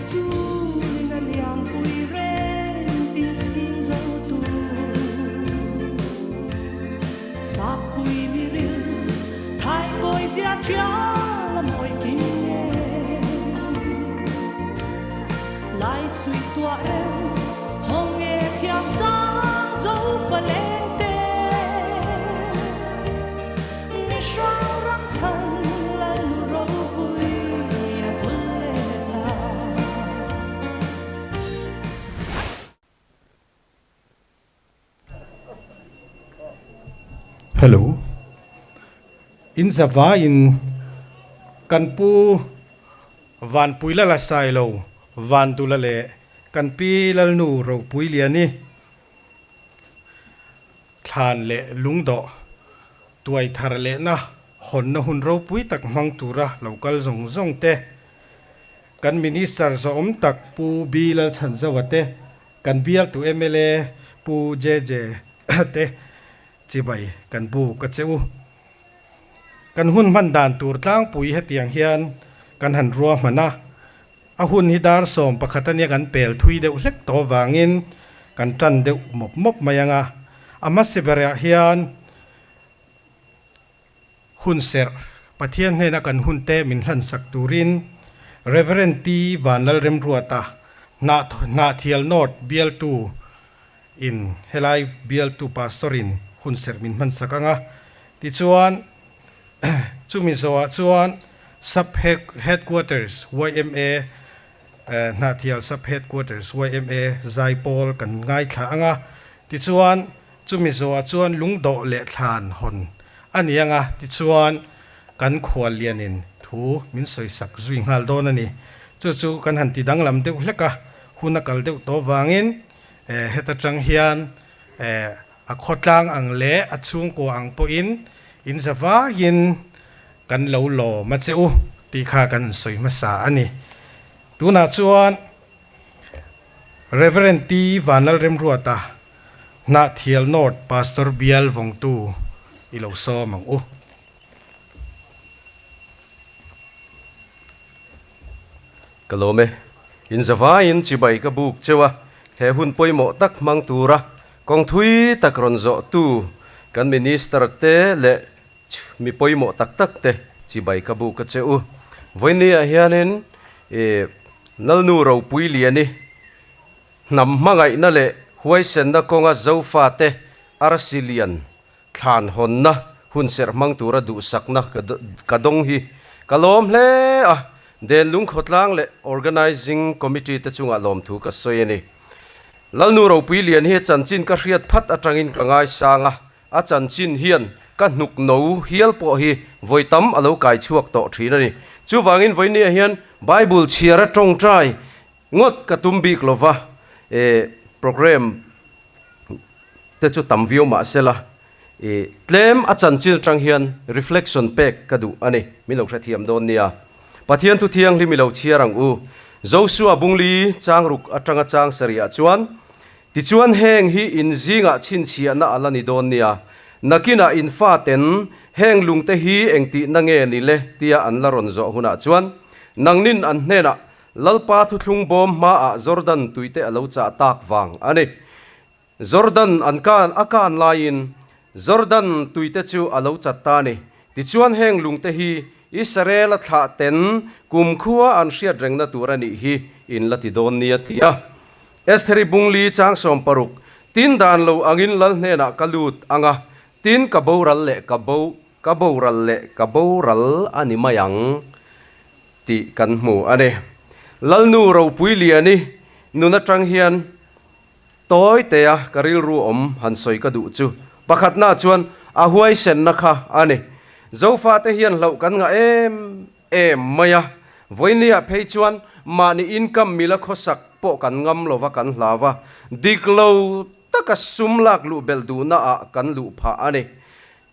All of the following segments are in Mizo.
Sulin a liampui reng tin chhing zo tur. Sappui miril thaikawi zia tial a mawi kim nge. Lai suih tuah reng haw nge thiam sang zo fa leng te. Mi hrang ram chhan Lalnu ropui a vul leh ta. Hello. In zava in kan pu Vanpui Lala Sailo Vandula leh kan pi Lalnu Ropui Liani thlan leh lungdawh tuai thar lehna hawnna hun ropui tak hmang tura lo kal zawng zawng te, kan Minister zawhawm tak Pu B Lalchhanzova te, Kan bialtu mla Pu JJ te chibai kan buk a che u. Kan hun hman dan tur tlangpui hetiang hian kan han ruahman a, a hun hi dar 11 ania kan pel thui deuh hlek tawh avangin kan tan deuh mawp mawp mai ang a. A hmasa berah hian hun serh Pathian hnena kan hunte min hlansak turin Rev. T. Vanlalremruata Hnahthial North bialtu in helai bialtu Pastor in hun serh min hmansak ang a. Tichuan chumi zawhah chuan Sub Headquarters yma Hnahthial Sub Headquarters yma Zaipawl kan ngaithla ang a. Tichuan Chumi zawhah chuan lungdawh leh thlan hawn a ni ang a, tichuan kan khuallianin thu min sawisak zui nghal dawn a ni. Chu chu kan han ti danglam deuh hlek a, hun a kal deuh tawh vangin heta tang hian a khawtlang ang leh a chhungkua ang pawhin in za vaiin kan lo lawm a che u tih kha kan sawi hmasa a ni. Tunah chuan Rev. T. Vanlalremruata Hnahthial North Pastor Bial vawngtu i lo sawm ang u. Ka lawm e. In zavaiin chibai ka buk cheu a, he hun pawimawh tak hmang tura kawng thui tak rawn zawhtu kan Minister te leh mi pawimawh tak tak te chibai ka buk a che u. Vawinia hianin i Lalnu Ropui Liani Hnam hmangaihna leh huaisenna kawnga Zofate arsi lian thlan hawnna hun serh hmang tura duhsakna ka dawng hi ka lawm hle a, Denlung khawtlang leh Organising Committee te chungah lawmthu ka sawi a ni. Lalnu Ropui Lian hi chanchin ka hriat phat atangin ka ngaisang a, a chanchin hian ka hnuk no hial pawh hi vawi tam a lo kai chhuak tawh thin a ni. Chuvangin vawinia hian Bible chhiara tawngtai Ngawt ka tum bik lova, e program te chu tam viau mah sela, e tlem a chanchin atang hian reflection pek ka duh a ni, min lo hrethiam dawn nia. Pathian thu thianghlim i lo chhiar ang u. Joshua bungli chang ruk atanga chang sarih ah chuan, Tichuan heng hi in zingah chhinchhiahna a la ni dawn nia, nakinah in faten heng lungte hi engtihna nge ni le tia an la rawn zawh hunah chuan, nangnin an hnenah Lalpa thuthlung bawm hmaah Jordan tuite a lo chah tak vang a ni. Jordan an kan a kan laiin Jordan tuite chu a lo chat ta a ni. Tichuan heng lungte hi Israel-a thlah ten kumkhua an hriat rengna tur a nih hi in la ti dawn nia ti a. Estheri bungli chang 16, Tin dan lo angin Lal hnenah ka lut ang a, tin ka boral leh ka bo ka boral leh ka boral a ni mai ang. Tih kan hmu a ni. Lalnu Ropui Liani nun atang hian tawi tea ka rilru awm han sawi ka duh chu pakhatna chuan a huaisenna kha a ni. Zofate hian hlauh kan ngah em em mai a, vawinia phei chuan mahni income mila khawsak pawh kan ngam lova kan hlau a, dik lo taka sum lak luh belh duhna ah kan luh phah a ni.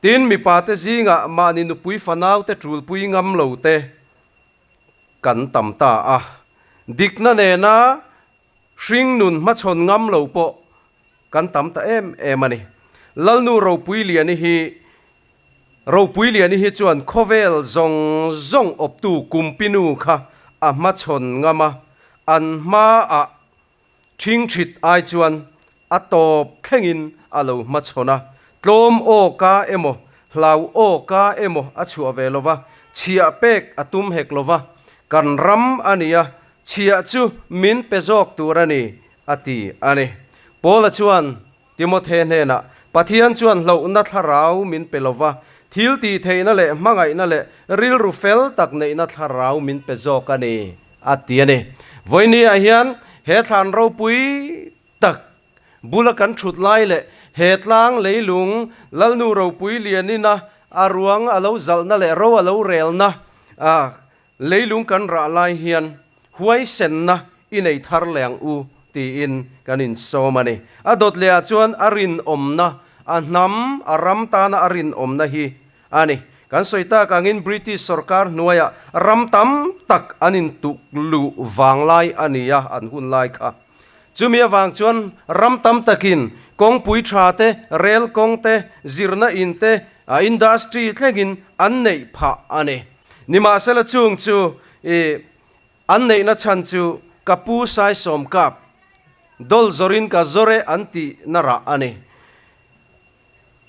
Tin, mipate zingah mahni nupui fanaute ṭulpui ngam lo te kan tam ta a, dikna nena hringnun hmachhawn ngam lo pawh kan tam ta em em a ni. Lalnu Ropuiliani hi Ropuiliani hi chuan khawvel zawng zawng awptu Kumpinu kha a hmachhawn ngam a. an hmaah ṭhingṭhit ai chuan a tawp thlengin a lo hmachhawn a, tlawm aw ka emaw, hlau aw ka emaw a chhuah ve lo va, chhiah pek a tum hek lo va, kan ram a nia, chhiah chu min pe zawk tur a ni, a ti a ni. Paula chuan Timothe hnenah, Pathian chuan hlauhna thlarau min pe lo va, thil tih theihna leh hmangaihna leh rilru fel tak neihna thlarau min pe zawk a ni, a ti a ni. Vawinia hian he thlan ropui tak bula kan thut lai leh he tlang leilung Lalnu ropui lianina a ruang a lo zalhna leh ro a lo relna leilung kan rah lai hian huaisenna i nei thar leh ang u tiin kan insawm a ni. A dawt lehah chuan a rinawmna, a hnam, a ram tana a rinawmna hi a ni. Kan sawi tak angin British sorkar hnuaiah ram tam tak an intuk luh vanglai a ni a, an hun lai kha. Chumi avang chuan ram tam takin kawngpui tha te, rel kawng te, zirna in te, industry thlengin an neih phah a ni. Nimahsela chung chu i an neihna chhan chu ka pu Saisawm kap dawl zawrin ka zawr e an tihna rah a ni.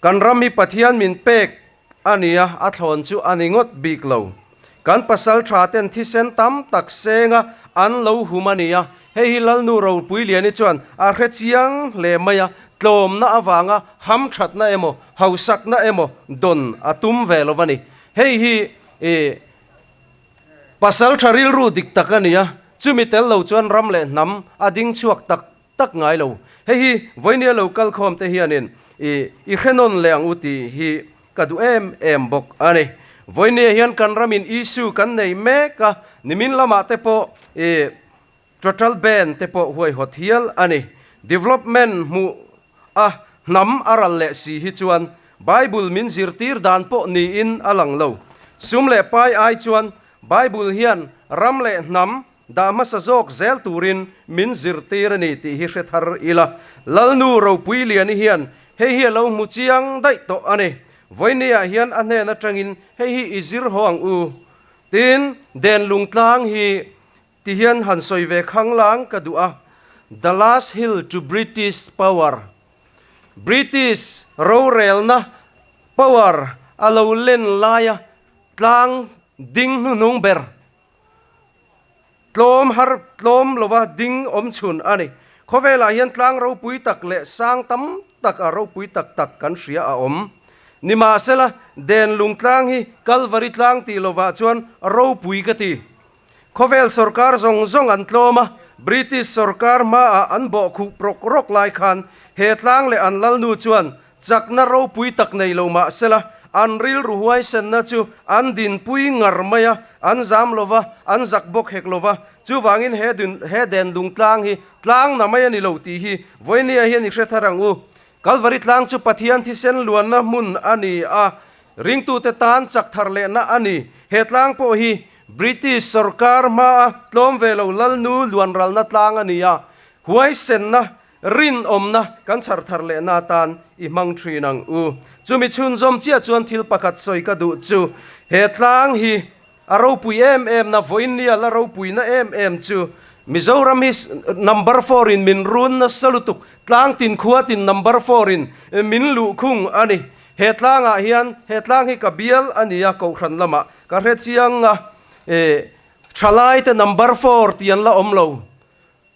Kan ram hi Pathian min pek a nia, a thlawn chu a ni ngawt bik lo. Kan pasal tha ten thisen tam tak senga an lo hum a nia, hei hi Lalnu Ropuiliani chuan a hre chiang hle mai a, tlawmna avanga hamthatna emaw, hausakna emaw dawn a tum ve lo a ni. Hei hi i pasal tha rilru dik tak a nia, chumi tel lo chuan ram leh hnam a ding chhuak tak tak ngai lo. Hei hi vawinia lo kal khawm te hianin i i hre nawn leh ang u tih hi ka duh em em bawk a ni. Vawinia hian kan ramin issue kan nei mek a, nimin lamah te pawh i total ban te pawh huaihawt hial a ni. Development hmuh a hnam a ral leh si hi chuan Bible min zirtir dan pawh niin a lang lo. Sum leh pai ai chuan Bible hian ram leh hnam Dah hmasa zawk zel turin min zirtir a ni tih hi hre thar ila, Lalnu Ropuiliani hian hei hi a lo hmu chiang daih tawh a ni. Vawinia hian a hnen atangin hei hi i zir haw ang u. Tin, Den Lungtlang hi ti hian han sawi ve khanglang ka duh a, The last hill to British power, British rorelna power a lo len laia tlang ding hnuhnung ber. Tlawm har tlawm lova ding awm chhun a ni. Khawvelah hian tlang ropui tak leh sang tam tak a ropui tak tak kan hria a awm. Nimahsela, Den lung tlang hi Kalvari tlang tih lovah chuan ropui ka ti. Khawvel sorkar zawng zawng an tlawm a, British sorkar hmaah an bawhkhuh rawk rawk lai khan he tlang leh an lalnu chuan Chakna ropui tak nei lo mahsela, an rilru huaisenna chu an dinpui ngar mai a, an zam lo va, an zak bawk hek lo va. Chuvangin he dun, he den lung tlang hi tlang na mai a ni lo tih hi vawinia hian i hre thar ang u. Kalvari tlang chu Pathian thisen luanna hmun a ni a, ringtute tan chak thar lehna a ni. He tlang pawh hi British sorkar hmaa tlawm ve lo lalnu luanralna tlang a ni a, huaisenna Rinawmna kan chhar thar lehna atan i hmang thin ang u. Chumi chhunzawm chiah chuan thil pakhat sawi ka duh chu, he tlang hi a ropui em em na, vawinia la ropuina em em chu Mizoram hi number four in min run nasa lutuk, tlang tin khua tin number four in min luh khung a ni. He tlangah hian he tlang hi ka bial a nia Kohhran lamah ka hre chiang a, thalaite number four tih an la awm lo.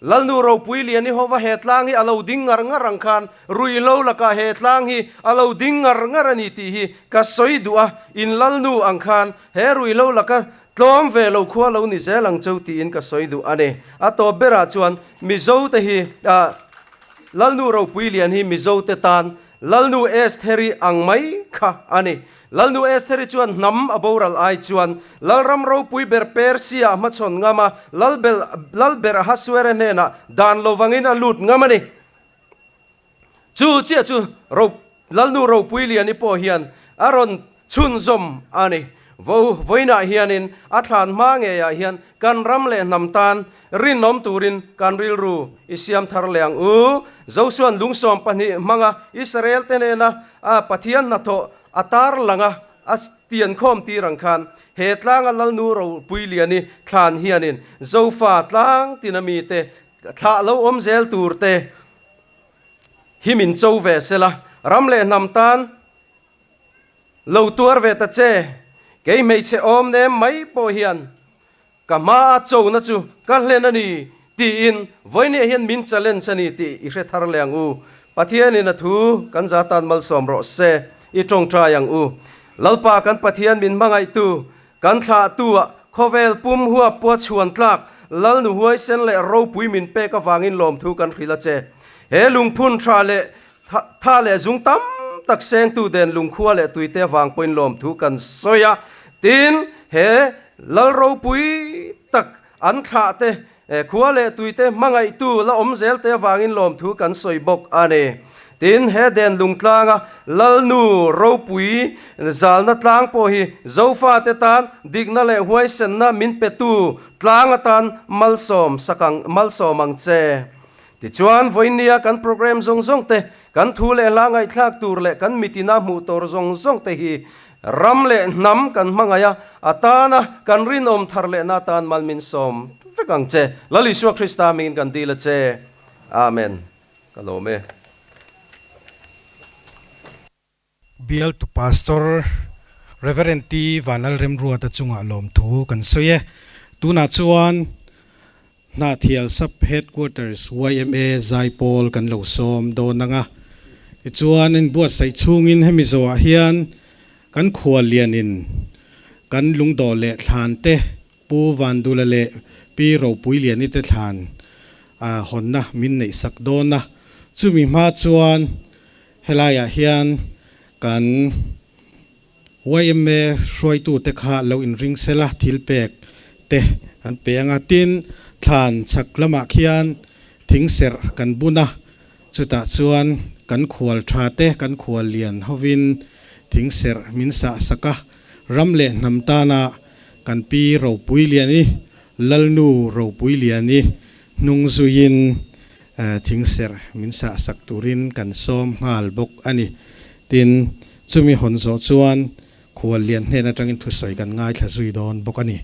Lalnu ropui lian i hova he tlang hi a lo ding ngar ngar ang khan ruihhlo lakah he tlang hi a lo ding ngar ngar a ni tih hi ka sawi duh a, in Lalnu ang khan he ruihhlo laka tlawm ve lo khua lo ni zel ang cheu tiin ka sawi duh a ni. A tawp berah chuan Mizo te hi Lalnu ropui lian hi Mizo te tan Lalnu Estheri ang mai kha a ni. Lalnu Estheri chuan hnam a boral ai chuan Lalram ropui ber Persia a hmachhawn ngam a, Lalbel Lalber Ahasuere hnenah dan lo vangin a lut ngam a ni. Chu chiah chu ro Lalnu ropui Liani pawh hian a rawn chhunzawm a ni. Vo vawiinah hianin a thlan hma ngeiah hian kan ram leh hnam tan rinawm turin kan rilru i siam thar leh ang u. Josua'n lungsawm pahnih hmanga Israel te nena a Pathian hnathawh a tar langa a tiankhawm tir ang khan. He tlanga Lalnu Ropuiliani thlan hianin Zofa tlang tina mite thlah lo awm zel tur te hi min cho ve sela, ram leh hnam tan lo tuar ve ta che. Kei hmeichhe awm nem mai pawh hian ka hma a chona chu ka hlen a ni tiin vawinia hian min challenge a ni tih i hre thar leh ang u. Pathianin a thu kan za tan malsawm rawh se, i tawngtai ang u. Lalpa kan Pathian min hmangaihtu, kan thlahtua khawvel pum huap pua chhuan tlak Lalnu huaisen leh ropui min pek avangin lawmthu kan hrilh a che. He lungphun tha leh Tha leh zung tam tak sengtu den lungkhua leh tuite avang pawhin lawmthu kan sawi a, tin, he lal ropui tak an thlahte khua leh tuite hmangaihtu la awm zelte avangin lawmthu kan sawi bawk a ni. Tin, he den lungtlanga lalnu ropui zalna tlang pawh hi Zofate tan dikna leh huaisenna min petu tlang atan malsawm sak ang malsawm ang che. Tichuan, vawinia kan program zawng zawng te, kan thu leh hla ngaihthlak tur leh kan mitina hmuh tur zawng zawng te hi ram leh hnam kan hmangaih a, a tana kan rinawm thar lehna atan mal min sawm vek ang che. Lal Isua Krista hmingin kan dil a che. Amen. Ka lawm e. Bialtu Pastor Rev. T. Vanlalremruata chungah lawmthu kan sawi e. Tunah chuan Hnahthial Sub Headquarters yma Zaipawl kan lo sawm dawn ang a. Tichuan inbuatsaih chhungin hemi zawhah hian kan khuallianin kan lungdawh leh thlan te Pu Vandula leh Pi Ropuiliani te thlan hawnna min neihsak dawn a. Chumi hma chuan Helaiah hian kan yma hruaitute kha lo inring sela thil pek te an pe ang a, tin thlan chhak lamah khian thing serh kan bun a, chutah chuan kan khual tha te kan khual lian hovin thing serh min sah sak a, ram leh hnam tana kan pi Ropuiliani, Lalnu Ropuiliani hnung zuiin Thing serh min sah sak turin kan sawm nghal bawk a ni. Tin, chumi hawn zawh chuan khual lian hnen atangin thusawi kan ngaithla zui dawn bawk a ni.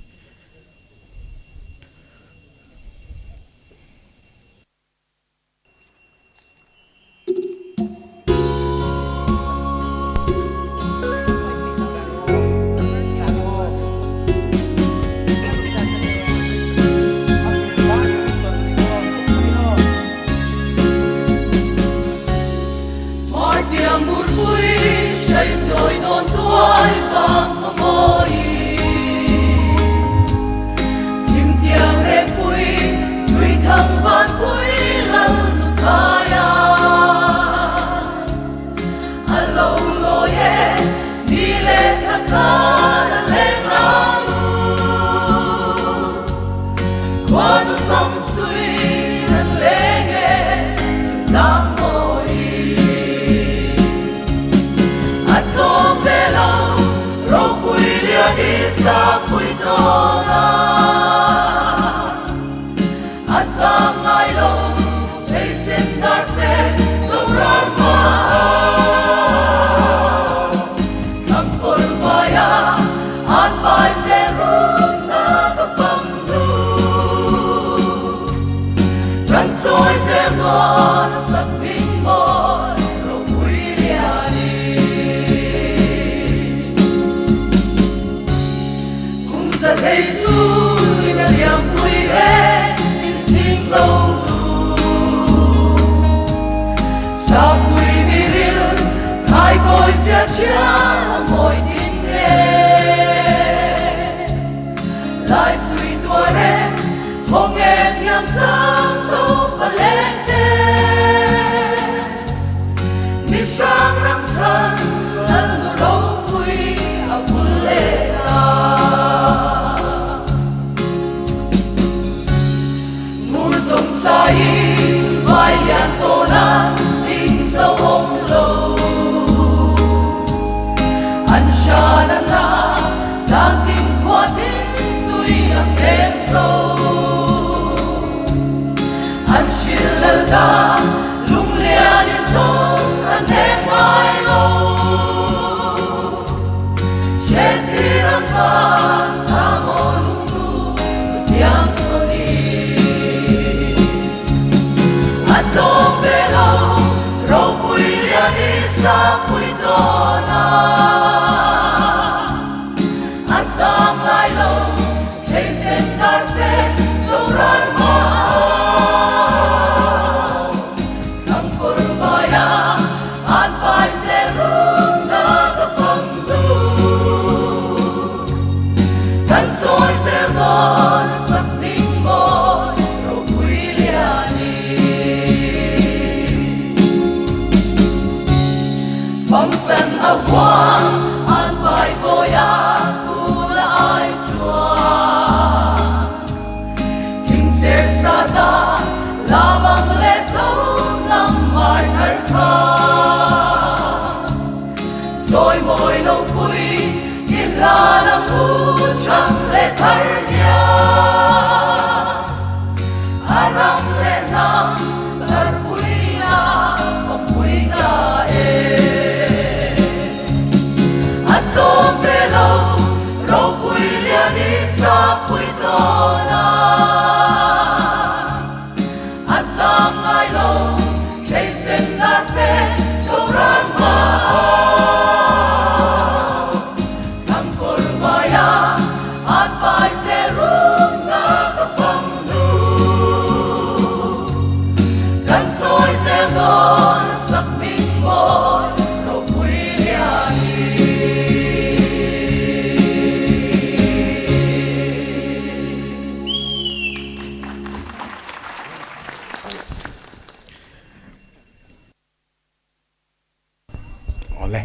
Awle.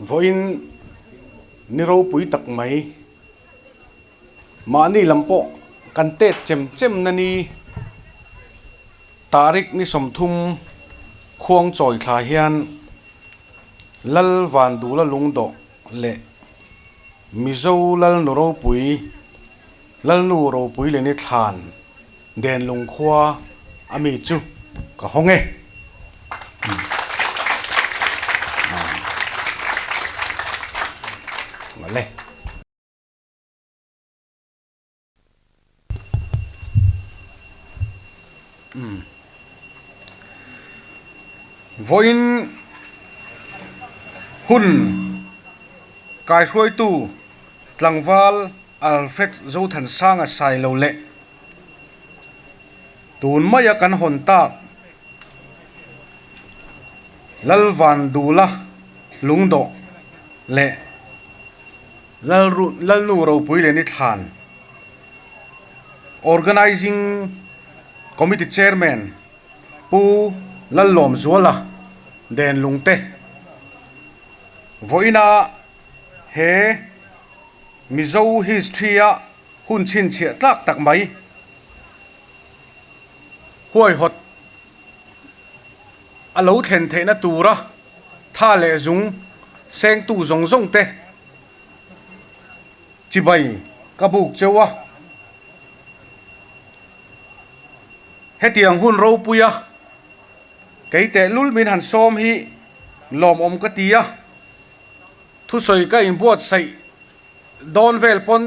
Vawiin ni ropui tak mai mahni lam pawh kan tet chem chem na ni tarik ni 30 khuang chawi thla hian Lal Vandula lungdawh leh Mizo Lalnu ropui Lalnu ropui leh ni thlan Denlung khua a mi chu ka hawng e. Ngale. Vawiin hun kaihruaitu tlangval Alfred Zothansanga sai lo leh tun maia kan hawn tak Lalvandula lungdawh leh Lalnu ropui leh ni thlan Organising Committee Chairman Pu Lallawmzuala Denlungte vawiina he Mizo history-a hun chhinchhiah tlak tak mai huaihawt a lo thlen theihna tura tha leh zung sengtu zawng zawng te chibai ka buk cheu a. Hetiang hun ropuia kei tehlul min han sawm hi lawmawm ka ti a. Thusawi ka inbuatsaih dawn vel pawn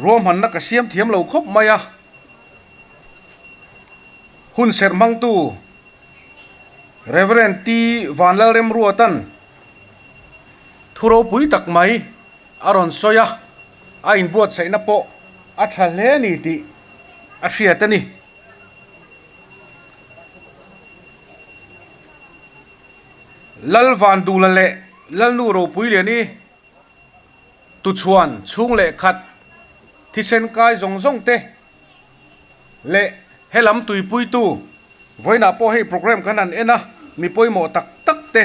ruahmanna ka siam thiam lo khawp mai a, hun serh hmangtu Rev. T. Vanlalremruatan thu ropui tak mai a rawn sawi a, a inbuatsaihna pawh a tha hle a ni tih a hriat a ni. Lalvandula leh Lalnu Ropuiliani tuchhuan chhung leh khat thisen kai zawng zawng te leh helam tuipuitu vawiinah pawh hei programme kan han en a, mi pawimawh tak tak te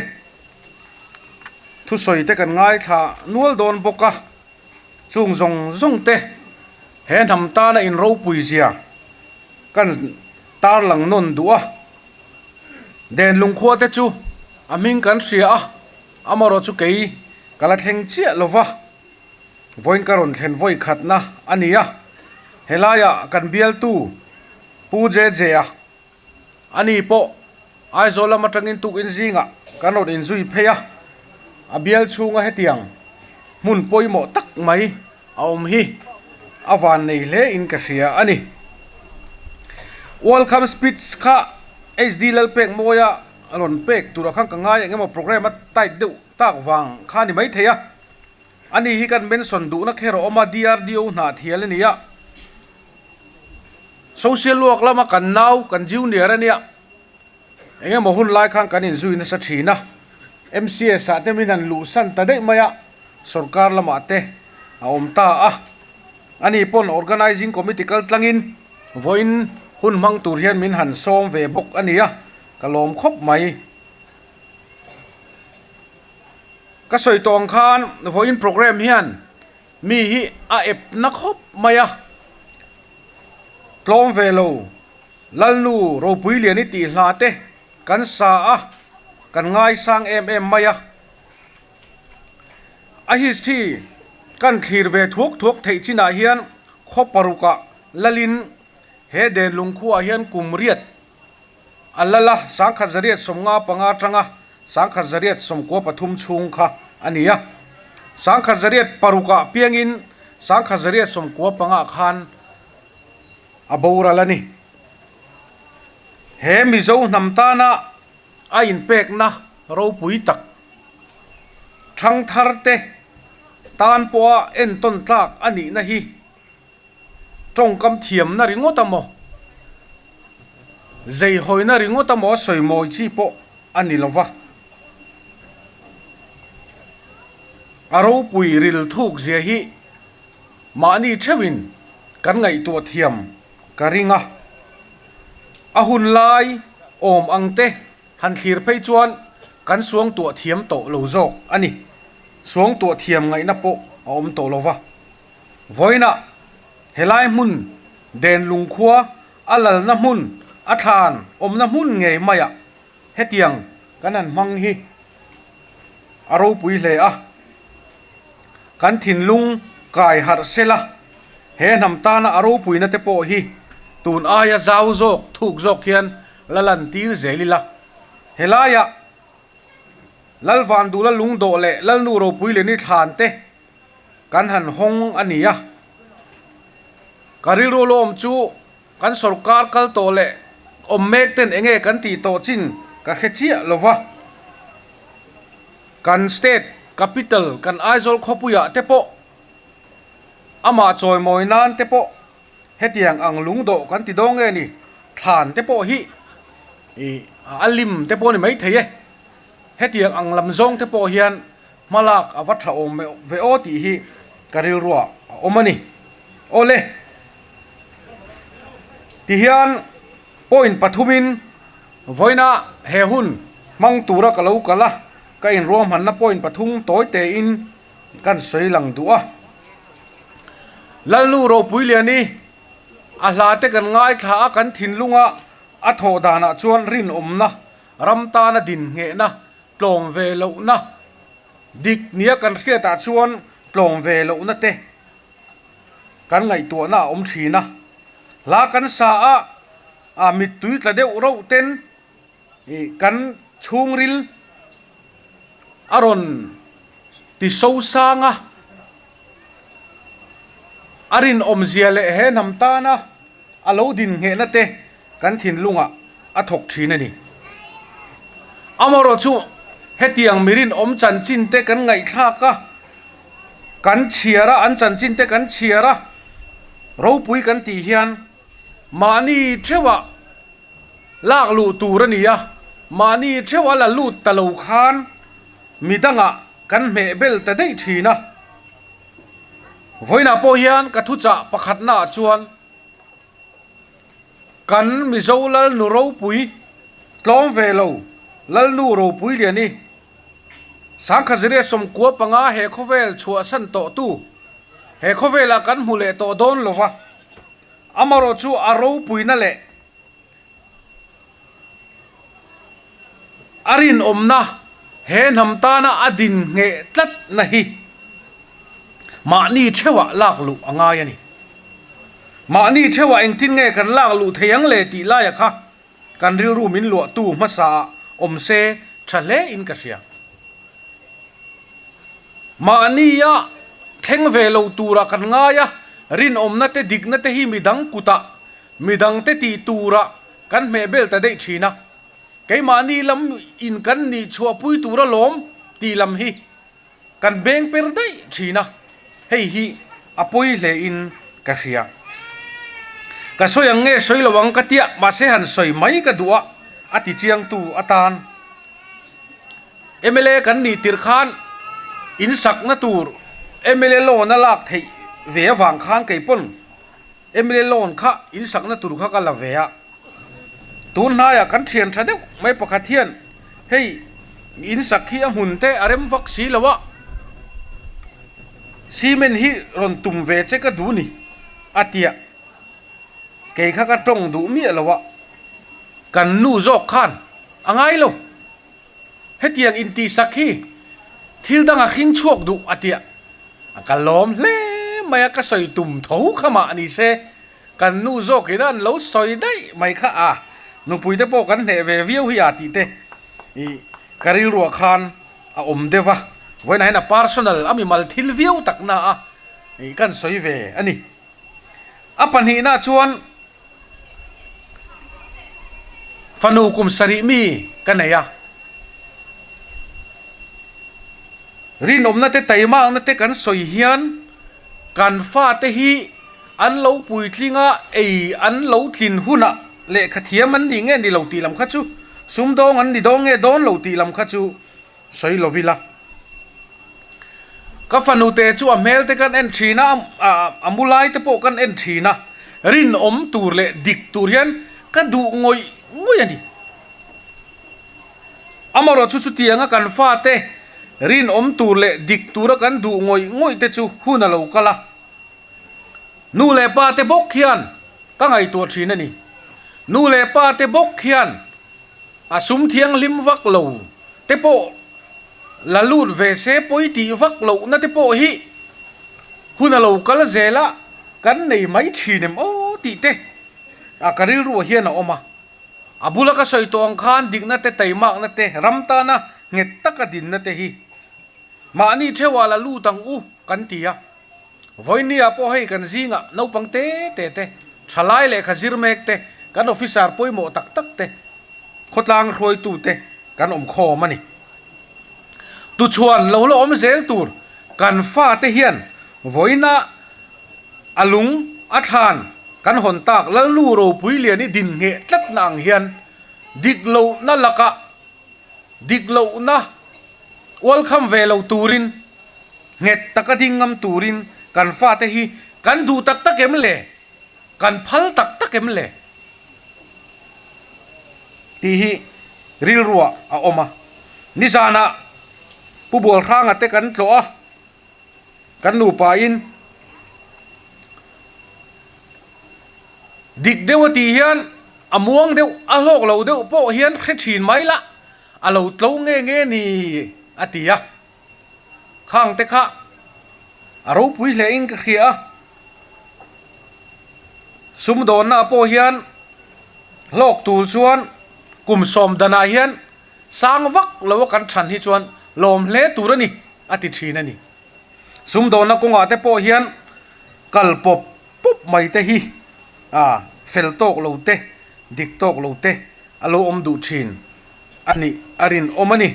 thusawi te kan ngaithla nual dawn bawk a, chung zawng zawng te he hnam tana inropui zia kan tarlang nawn duh a. Denlung khua te chu a hming kan hria a, amarawh chu kei ka la thleng chiah lo va, vawiin ka rawn thlen vawi khatna a ni a, helaiah kan bialtu Pu JJ-a a ni pawh Aizawl lam atangin tukin zingah kan rawn inzui phei a, a bial chhunga hetiang hmun pawimawh tak mai a awm hi a van nei hle in ka hria a ni. Welcome speech kha HD Lalpekmawia rawn pek turah khan ka ngai eng emaw programme a tight deuh tak vang kha a ni maithei a. Ani hi kan mention duhna kher a awm a, DRDO hnah thial a ni a. Social work lama kan nau, kan junior a nia. Eng emaw hun lai khan kan inzui nasa thin a, MCS ah te min han luhsan ta daih mai a, sorkar lamah te a awm ta a. Ani pawn Organising Committee kal tlangin vawiin hun hmang tur hian min han sawm ve bawk a ni a, ka lawm khawp mai. Ka sawi tawh ang khan vawiin programme hian mi hi a ep na khawp mai a, tlawm ve lo Lalnu ropui lian i tih hla te kan sa a, kan ngaisang em em mai a. A history kan thlir ve thuak thuak theih chinah hian khaw parukah lalin he denlung khuaah hian kum riat a lal a, 1955 atanga 1993 chhung kha a ni a. 1906ah piangin 1995 khan a boral a ni. He Mizo hnam tana a inpekna ropui tak thangtharte tan pawha entawn tlak a nihna hi tawngkam thiamna ringawt a maw, zeihawina ringawt a maw a sawi mawi chi pawh a ni lo va. A ropui ril thuk zia hi Mahni theuhin kan ngaihtuah thiam ka ring a, a hun lai awm ang te han thlir phei chuan kan suangtuah thiam tawh lo zawk a ni. Suangtuah thiam ngaihna pawh a awm tawh lo va. Vawiinah helai hmun Denlung khua a lalna hmun a thlan awmna hmun ngei maiah hetiang kan han hmang hi a ropui hle a. Kan thinlung kai harh sela, he hnam tana a ropuina te pawh hi tun aia zau zawk, thuk zawk hian la lan tir zel ila. Helaiah Lalvandula lungdawh leh Lalnu ropui leh ni thlan te kan han hawng a ni a. Ka rilru lawm chu kan sorkar kal tawh leh awm mek ten enge kan tih tawh chin ka hre chiah lova. Kan state capital kan Aizawl khawpuiah te pawh amah chawimawi nan te pawh hetiang ang lungdawh kan ti dawng nge ni thlan te pawh hi ih a lim te pawh a ni maithei e. Hetiang ang lam zawng te pawh hian hmalak a va tha awm ve aw tih hi ka rilruah a awm a ni. Awle tihian point pathumin Vawiina he hun hmang tura ka lo kal a, ka inruahmanna point pathum tawi tein kan sawi lang duh a. Lalnu Ropuiliani a hla te kan ngaithla a, kan thinlunga a thawh danah chuan rinawmna, ram tana dinhnghehna, tlawm ve lohna, dik nia kan hriatah chuan tlawm ve lohna te kan ngaihtuahna a awm thin a. Hla kan sa a, a mittui tla deuh rauh ten ih kan chhungril a rawn ti so sang a, a rinawmzia leh he hnam tana a lo din nghehna te kan thinlungah a thawk thin a ni. Amaherawhchu hetiang mi rinawm chanchin te kan ngaihthlak a, kan chhiar a, an chanchin te kan chhiar a, ropui kan tih hian Mahni theuhah lak luh tur a ni a, mahni theuh a la lut ta lo khan midangah kan hmeh bel ta daih thin a. Vawiinah pawh hian ka thuchah pakhatnaah chuan kan Mizo Lalnu ropui tlawm ve lo Lalnu ropui lian i Sangkhaziria 95 he khawvel chhuahsan tawhtu he khawvelah kan hmu leh tawh dawn lo va. Amaherawh chu a ropuina leh a rinawmna he hnam tana a din ngheh tlatna hi mahni theuhah lak luh a ngai a ni. Mahni theuhah engtin nge kan lak luh thei ang le tih laia kha kan rilru min luahtu hmasaah awm se tha hle in ka hria. Mahnia thleng ve lo tura kan ngai a, rinawmna te dikna te hi midang kutah, Midangte tih turah kan hmeh bel ta daih thin a, keimahni lam in kan nih chhuahpui tur alawm tih lam hi kan beng per daih thin a, hei hi a pawi hle in ka hria. Ka sawi ang nge sawi lo ang ka tia, mahse han sawi mai ka duh a, a ti chiangtu atan. Mla kan nih tirh khan in sakna tur mla loan a lak theih ve avang khan kei pawn mla loan kha in sakna tur kha ka la ve a. Tun hnaiah kan thian tha deuh mai pakhat hian hei in sak hi a hmun te a rem vak si lo a, cement hi rawn tum ve che ka duh ni a tia kei kha ka tawng duh miah lo a, kan nu zawk khan a ngai lo. Hetiang intihsak hi thil danga hring chhuak duh a tia ka lawm hle mai a, ka sawi tum tho kha mah ni se, kan nu zawkin an lo sawi daih mai kha a, nupui te pawh kan hneh ve viau hi a tih te ih ka rilruah khan a awm deuh a, vawiinah hian a personal a mimal thil viau tak na a ih kan sawi ve a ni. A pahnihna chuan Fanu kum sarih mi ka nei a. Rinawmna te taimakna te kan sawi hian kan fate hi an lo puitling a, ei an lo tlin hunah lehkha thiam an nih nge ni lo tih lam kha chu, sumdawng an ni dawn nge dawn lo tih lam kha chu sawi lo ila. Ka fanu te chu a hmel te kan en thin a, a mu lai te pawh kan en thin a, rinawm tur leh dik tur hian ka duh ngawih ngawih a ni. Amaherawh chu chutianga kan fate rinawm tur leh dik tura kan duh ngawih ngawih te chu hun a lo kal a. Nu leh pa te bawk hian ka ngaihtuah thin a ni. Nu leh pa te bawk hian a sum thianghlim vak lo te pawh la lut ve se pawi tih vak lohna te pawh hi hun a lo kal zel a, kan nei mai thin em aw tih te a ka rilruah hian a awm a. A bula ka sawi tawh ang khan dikna te taimakna te ram tana nghet taka dinna te hi mahni theuhah la lut ang u kan ti a. Vawinia pawh hei kan zingah naupang te te te, thalai lehkha zir mek te, kan officer pawimawh tak tak te, Khawtlang hruaitute kan awm khawm a ni. Tuchhuan lo la awm zel tur kan fate hian vawiina a lung a thlan kan hawn tak Lalnu ropui lian i din ngheh tlatna ang hian dik lohna lakah dik lohna ualkham ve lo turin nghet taka ding ngam turin kan fate hi kan duh tak tak em le? Kan phal tak tak em le? Tih hi rilruah a awm a. Nizanah Pu Bualhranga te kan tlawh a, kan nupain dik deuh a tih hian a muang deuh, a hlawk lo deuh pawh hian hre thin mai la, a lo tlo nge nge ni a ti a. Khang te kha a ropui hle in ka hria a. Sumdawnna pawh hian hlawk tur chuan kum sawm danah hian sang vak lo a kan than hi chuan lawm hle tur a ni a ti thin a ni. Sumdawnna kawngah te pawh hian kal pawp pawp mai te hi a fel tawk lo te, dik tawk lo te a lo awm duh thin a nih a rinawm a ni.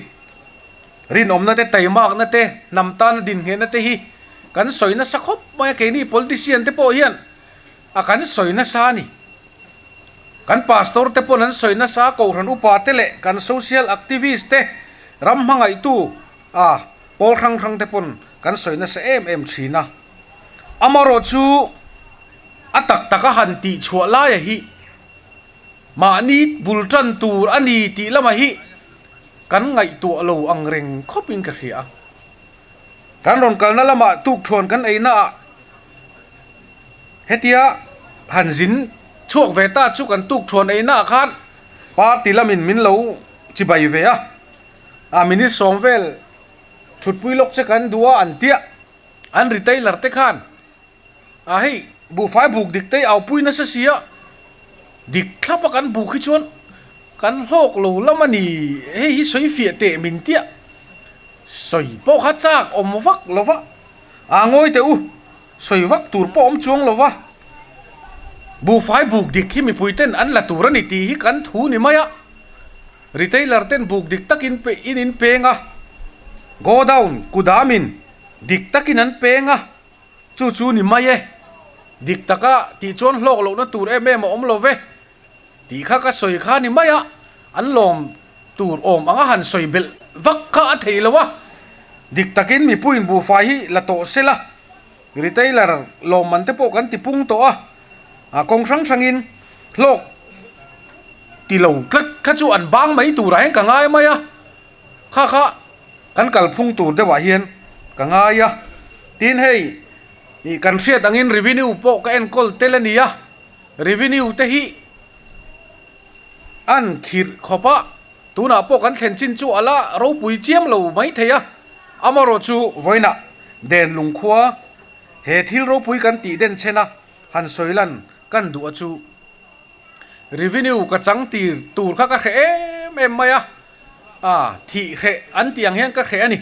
Rinawmna te, taimakna te, hnam tana dinnghenna te hi kan sawi nasa khawp mai a, keini politician te pawh hian a kan sawi nasa a ni. Kan pastor te pawn an sawi nasa a, kohhran upa te leh kan social activist te, ram hmangaihtu a pawl hrang hrang te pawn kan sawi nasa em em thin a. Amaherawhchu a tak taka han tihchhuah laia hi Mahni bul tan tur a ni tih lamah hi kan ngaihtuah lo ang reng khawpin ka hria a. Kan rawn kalna lamah tukthuan kan eina ah hetia han zin chhuak ve ta chu kan tukthuan eina ah khan party lamin min lo chibai ve a, a minute sawm vel thutpui lawk che kan duh a an tia, an retailer te khan A hei, buhfai buk dik te au pui nasa si a, dik thlap a kan buk hi chuan kan hlawk lo lam a ni, hei hi sawi fiah teh min tia sawi pawh kha chak awm vak lo va, a ngawi teh u, sawi vak tur pawh awm chuang lo va. Buhfai buk dik hi mipui ten an la tur a ni tih hi kan thu ni mai a. Retailer ten buk dik takin pe in in peng a, godown kudamin dik takin an peng a, chu chu ni mai e. Dik taka tih chuan hlawk lohna tur em em a awm lo ve tih kha ka sawi kha ni mai a, an lawm tur awm anga han sawi belh vak kha a thei lo a. Dik takin mipuiin buhfai hi la tawh sela, retailer lawmman te pawh kan ti pung tawh a, a kawng hrang hrangin hlawk ti lo tlat kha chu an bang mai turah hian ka ngai mai a, kha kha kan kalphung tur deuhah hian ka ngai a, tin hei ih kan hriat angin revenue pawh ka enkawl tel a ni a, revenue te hi an khirh khawp a, tunah pawh kan thlen chin chu a la ropui chiam lo mai thei a, amaherawhchu vawiinah Denlung khua he thil ropui kan tih den chhen a han sawi lan kan duh a chu. Revenue ka chang tir tur kha ka hreh em em mai a, a thih hreh an tih ang hian ka hreh a ni.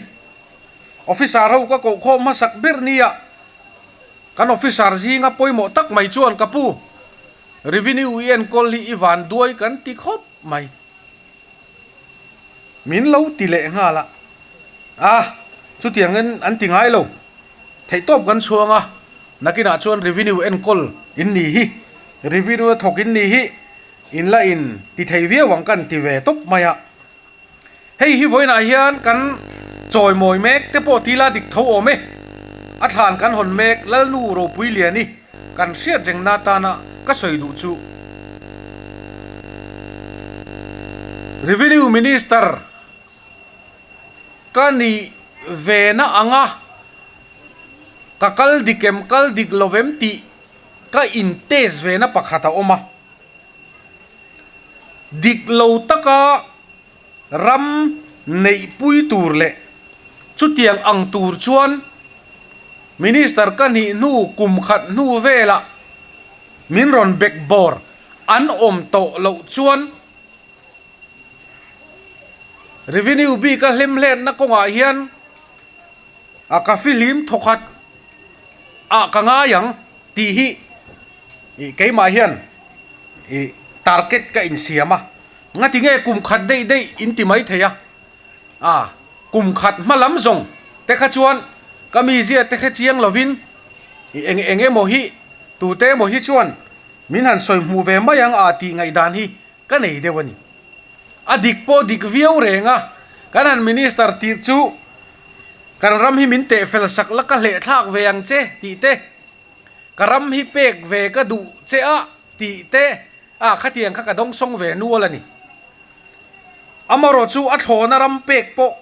Officer ho ka koh khawm hmasak ber nia kan officer zinga pawimawh tak mai chuan ka pu, revenue i enkawl hi i van duai kan ti khawp mai. Min lo ti leh nghal a, a chutiangin an ti ngai lo. Theihtawp kan chhuang a, nakinah chuan revenue enkawl in ni hi, revenue a thawk in ni hi, in la in ti thei viau ang kan ti ve tawp mai a. Hei hi vawiinah hian kan chawimawi mek te pawh tila dik tho awm e. A thlan kan hawn mek Lalnu Ropui Liani kan hriat reng na tana ka sawi duh chu. Revenue Minister Ka nih ve na anga ka kal dik em kal dik lo vem tih ka in test ve na pakhat a awm a. Dik lo taka ram neihpui tur leh chutiang ang tur chuan Minister ka nih hnu kum khat hnu velah min rawn bekbawr an awm tawh loh chuan Revenue bik a hlemhletna kawngah hian a ka fihlim thawkhat ah ka ngai ang tih hi ih keimah hian ih target ka insiam a, ngati nge kum khat daih daih in ti mai thei a, a kum khat hma lam zawng te kha chuan ka mizia te kha chiang lovin ih eng eng emaw hi tute emaw hi chuan min han sawi hmuh ve mai ang a tih ngaihdan hi Ka nei deuh a ni. A dik pawh dik viau reng a, kan han minister tih chu kan ram hi min teh fel sak la ka hleh thlak ve ang che tih te, ka ram hi pek ve ka duh che a tih te a khatiang kha ka dawngsawng ve nual a ni. Amaherawh chu a thlawna ram pek pawh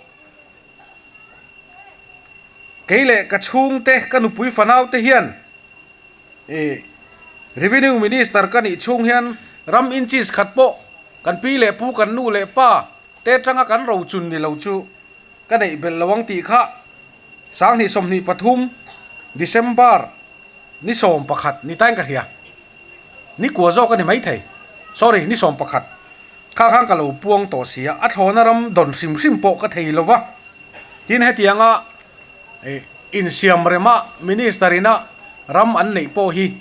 kei leh ka chhungte ka nupui fanaute hian I Revenue Minister ka nih chhung hian ram inches khat pawh kan pi leh pu kan nu leh pa te atanga kan rochun ni lo chu ka neih belh lo ang tih kha Sanghnih 23 December ni 11 ni tain ka hria. Ni kua zawk a ni maithei. Sorry, ni 11 kha khan ka lo puang tawh si a, a thlawhna ram dawn hrim hrim pawh ka thei lo va. Tin hetianga insiam rema Minister ina ram an neih pawh hi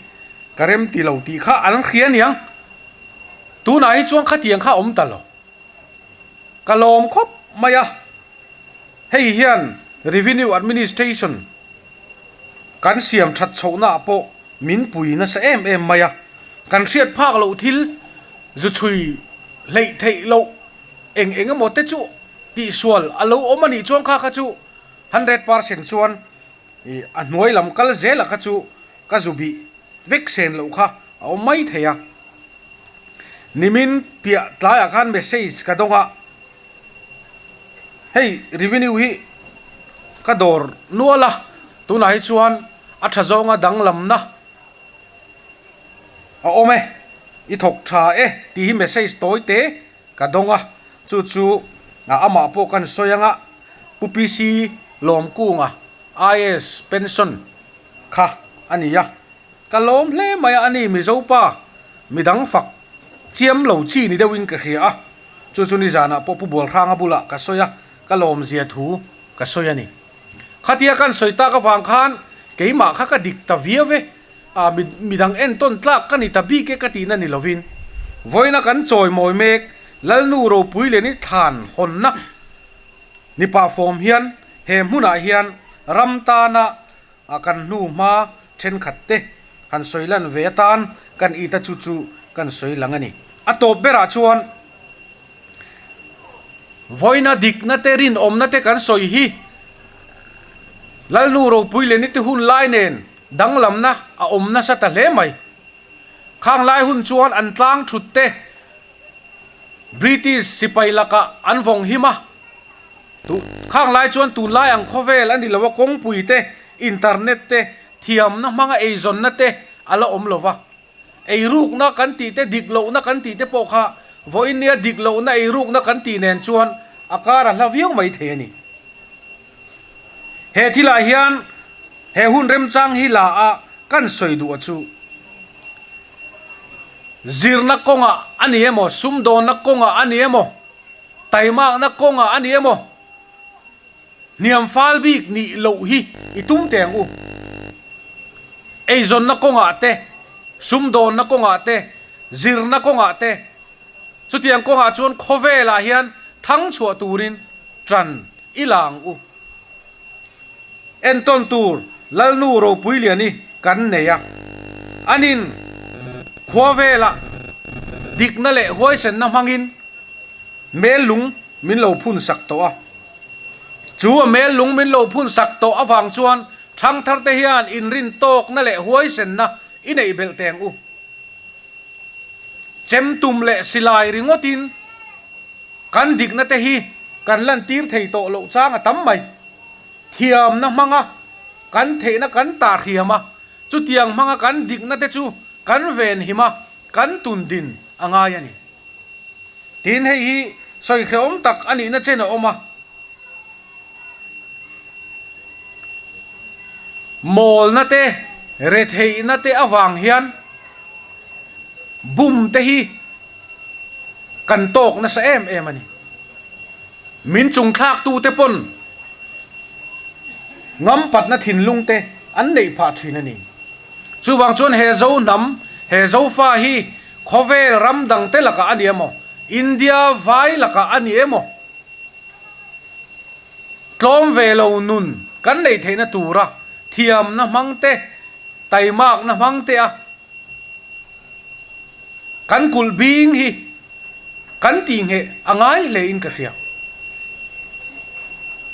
ka rem ti lo tih kha an hria aniang. Tunah hi chuan khatiang kha a awm ta lo. Ka lawm khawp mai a, hei hian Revenue Administration kan siam that chhohnaah pawh min pui nasa em em mai a. Kan hriat phak loh thil zu chhui hleih theih loh eng eng emaw te chu Tihsual a lo awm a nih chuan kha kha chu 100% chuan ih a hnuai lam kal zela kha chu ka zu bih vek sen loh kha a awm mai thei a. Nimin piah tlaiah khan message ka dawng a, hei revenue hi ka dawr nual a, tunah hi chuan a tha zawnga danglamna a awm e, i thawk tha e tih hi message tawi te Ka dawng a, chu chu amah pawh kan sawi anga Pu PC Lawmkunga IAS pension kha a ni a, ka lawm hle mai a, ani Mizo pa midang fak chiam lo chi ni deuhin ka hria a, chu chu nizanah pawh Pu Bualhranga bulah ka sawi a, ka lawmzia thu ka sawi a ni. Khatia kan sawi tak avang khan keimah kha ka dik ta viau e. A midang entawn tlak ka ni ta bik e ka tihna ni lovin, vawiina kan chawimawi mek Lalnu ropui leh ni thlan hawnna ni pah fawm hian he hmunah hian ram tana kan hnu hma thenkhat te han sawi lan ve atan kan ita chu chu kan sawi lang a ni. A tawp berah chuan vawiina dikna te rinawmna te kan sawi hi Lalnu ropui leh ni te hun lai nen danglamna a awm nasa ta hle mai. Khang lai hun chuan an tlang thut te British sipai lakah an vawng him a, khang lai chuan tunlai ang khawvel a ni lo a, kawngpui te, internet te, thiamna hmanga eizawnna te a la awm lo va. Eirukna kan tih te, dik lohna kan tih te pawh kha vawiin nia dik lohna eirukna kan tih nen chuan a kar a hla viau mai thei a ni. He thilah hian he hun remchang hi la a kan sawi duh a chu zirna kawngah a ni emaw, sumdawnna kawngah a ni emaw, taimakna kawngah a ni emaw, hniam fal bik nih loh hi i tum teh ang u. Eizawnna kawngah te, sumdawnna kawngah te, zirna kawngah te, chutiang kawngah chuan khawvelah hian thang chhuah turin ṭan i la ang u. Entawn tur Lalnu Ropuiliani kan nei a, anin khua velah dikna leh huaisenna hmangin mel lung min lo phun sak tawh a. Chu a mel lung min lo phun sak tawh avang chuan ṭhangtharte hian inrin tawkna leh huaisenna i neih belh teng u. Chemtum leh silai ringawtin Kan dikna te hi kan lantir thei tawh loh chang a tam mai. Thiamna hmanga kan theihna kan tahhriam a, chutiang hmanga kan dikna te chu kan venhim a, kan tundin a ngai a ni. Tin, hei hi sawi hrehawm tak a nihna chen a awm a. Mawlna te, retheihna te avang hian bum te hi kan tawk nasa em em a ni. Min chungthlak tute pawn ngampatna thinlung te an neih phah thin a ni. Chuvang chuan he Zo hnam, he Zofa hi khawvel ram dangte lakah a ni emaw, India vai lakah a ni emaw, Tlawm ve lo nun kan neih theihna tura thiamna hmang te, taimakna hmang te a kan kulh bing hi kan tih ngheh a ngai hle in ka hria.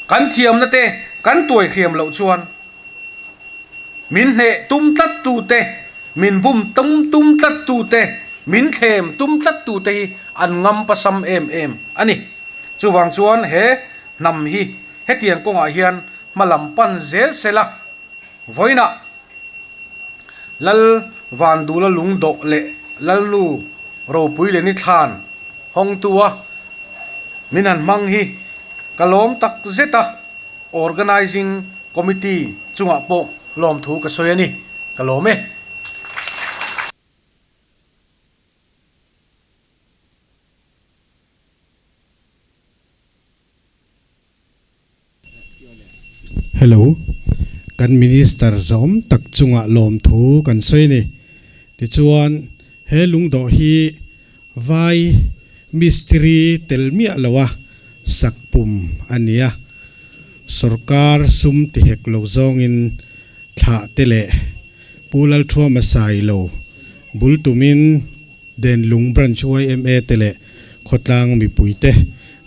Kan thiamna te kan tuai hriam loh chuan Min hneh tum tlat tu te, min bum tum tum tlat tu te, min thlem tum tlat tu te hi an ngam pasam em em a ni. Chuvang chuan he hnam hi hetiang kawngah hian hma lam pan zel sela, vawiinah Lal Vandula Lungdawh leh Lalnu Ropui leh Nithlan hawngtua min han hmang hi ka lawm tak zet a. Organizing Committee chungah pawh lawmthu ka sawi a ni. Ka lawm e. Hello. Kan Minister zawm tak chungah lawmthu kan sawi a ni. Tichuan, he lungdawh hi Vai mistiri tel miah loa sak pum a ni a, sorkar sum ti hek lo zawngin thlah te leh Pu Lalthuama Sailo bul tumin Denlung Branch yma te leh khawtlang mipuite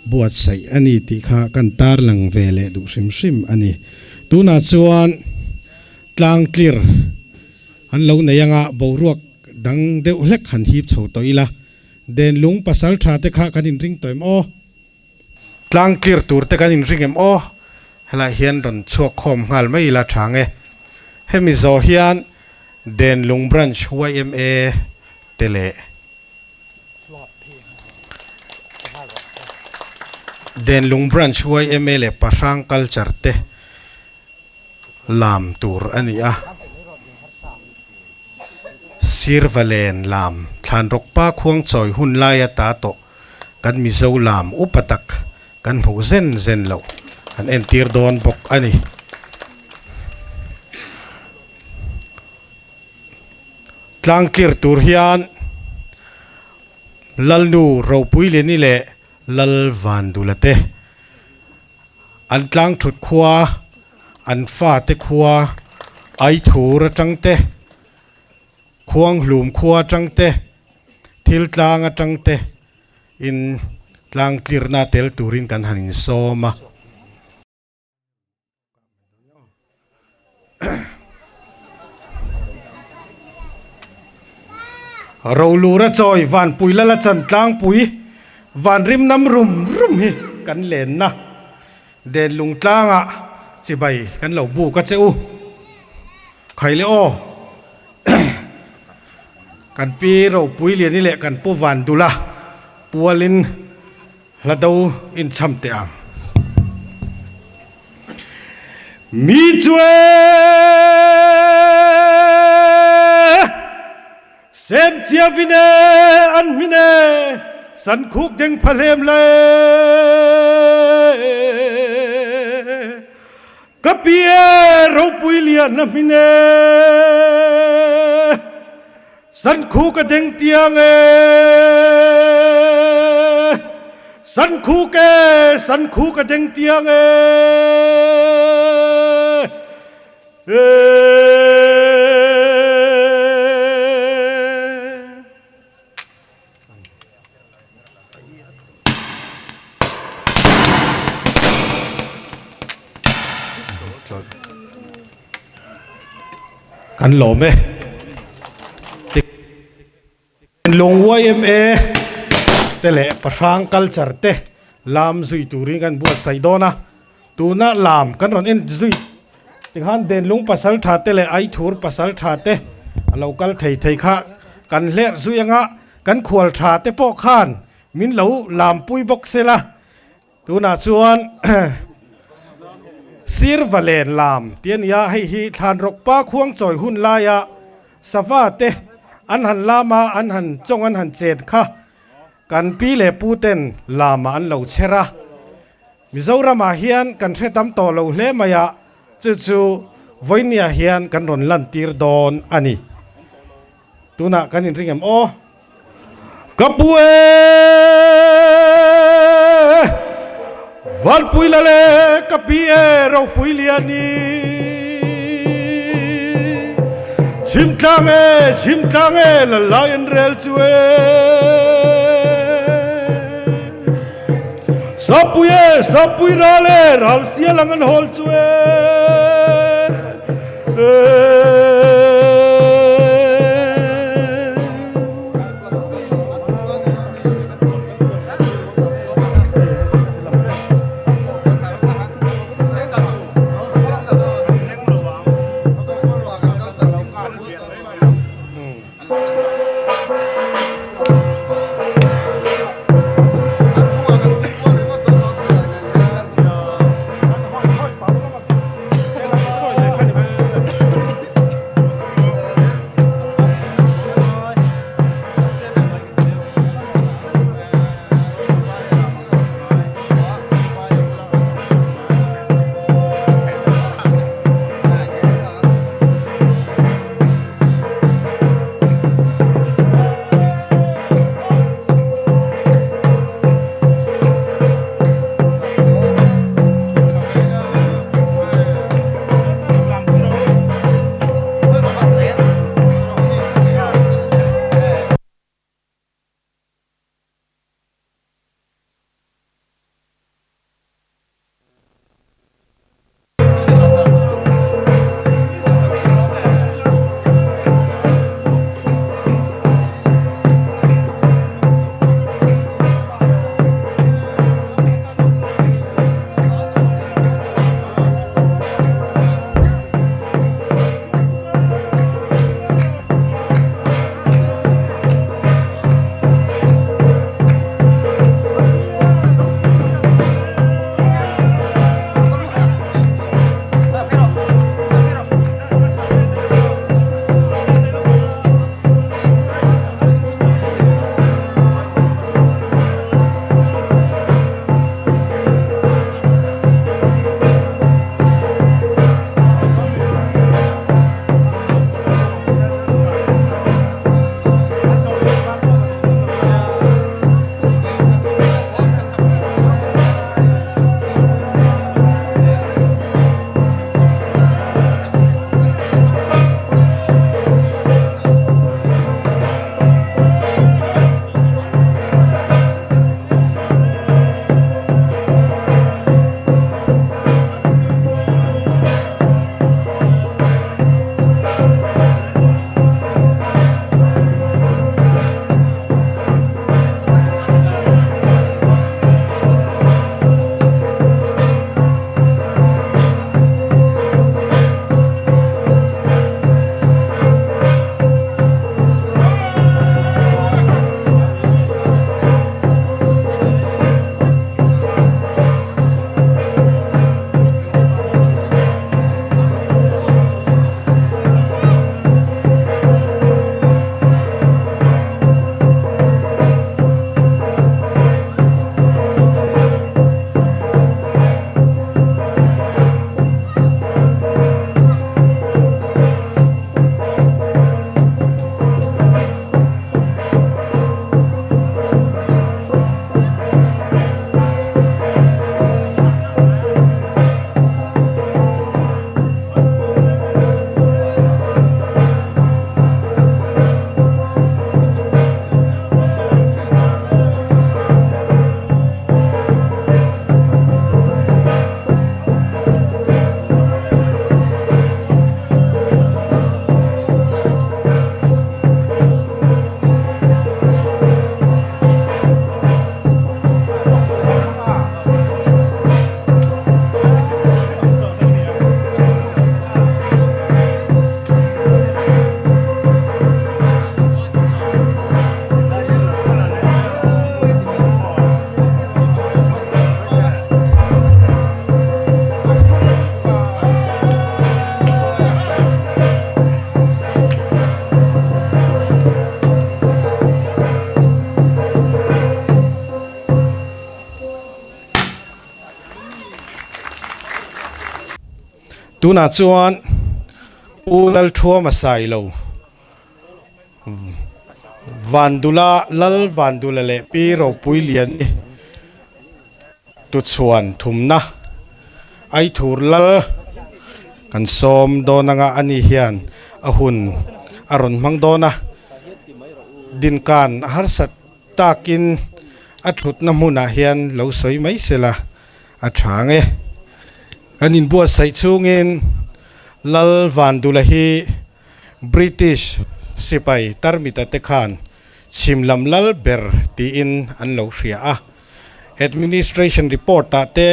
buatsaih a ni tih kha kan tarlang ve leh duh hrim hrim a ni. Tunah chuan tlang tlir An lo nei anga boruak dang deuh hlek han hip chho tawh ila, Denlung pasal tha te kha kan inring tawh em aw? Tlang clear tur te kan inring em aw? Helaiah hian rawn chhuak khawm nghal mai ila tha nge. Hemi zawh hian Denlung Branch yma te leh Denlung Branch yma leh Pahrang Culture te lam tur a ni a, Sirvalen lam Thlanrawkpa khuangchawi hun laia ta tawh kan Mizo lam upa tak kan hmuh zen zen loh an entir dawn bawk a ni. Tlangtlir tur hian Lalnu Ropuilini leh Lal Vandula te an tlang thut khua, an fate khua Aithur atang te, Khuanghlum khua atang te, Thiltlang atang te in tlangtlirna tel turin kan han insawm a. Rolura chawi vanpui lala chan tlangpui vanrim nam rum rum hi kan lenna Denlung tlangah chibai kan lo buk a che u. Khai le aw kan pi ropui liani leh kan pu Vandula pualin Hla do in cham teh ang. Mi cu ee sem cia vin ee an hmin ee san khuk deng phahlem le ka pi ee ropui lian na hmin ee San khu ka deng tiang e San khu ke san khu ka deng tiang e Kan lawm e. Lung YMA te leh Pahrang culture te lam zui turin kan buatsaih dawn a. Tuna lam kan rawn en zui tikhan Denlung pasal tha te leh Aithur pasal tha te a lo kal thei thei kha kan hlerh zui anga kan khual tha te pawh khan min lo lampui bawk sela. Tunah chuan Sir Valen lam tih a ni a, hei hi Thlanrawkpa khuangchawi hun laia sava te an han lam a, an han chawng an han chen kha kan pi leh pu ten lamah an lo chher a. Mizoramah hian kan hre tam tawh lo hle mai a, chu chu vawinia hian kan rawn lantir dawn a ni. Tunah kan inring em aw? Ka pu e! Vanpui la le ka pi e ropui liani Chhimtlang e chhimtlang e la lai an rel chu e Sapui e sapui ral e ral sial ang an hawl chu e Tunah chuan Pu Lalthuama Sailo, Vandula Lal Vandula leh Pi Ropuiliani tuchhuan thumna Aithur Lal kan sawm dawn anga ani hian a hun a rawn hmang dawn a, dinkan a harsat takin a thutna hmunah hian lo sawi mai sela a tha ang e. Kan inbuatsaih chhungin Lal Vandula hi British sipai tarmita te khan chhim lam lal ber tiin an lo hria a. Administration report ah te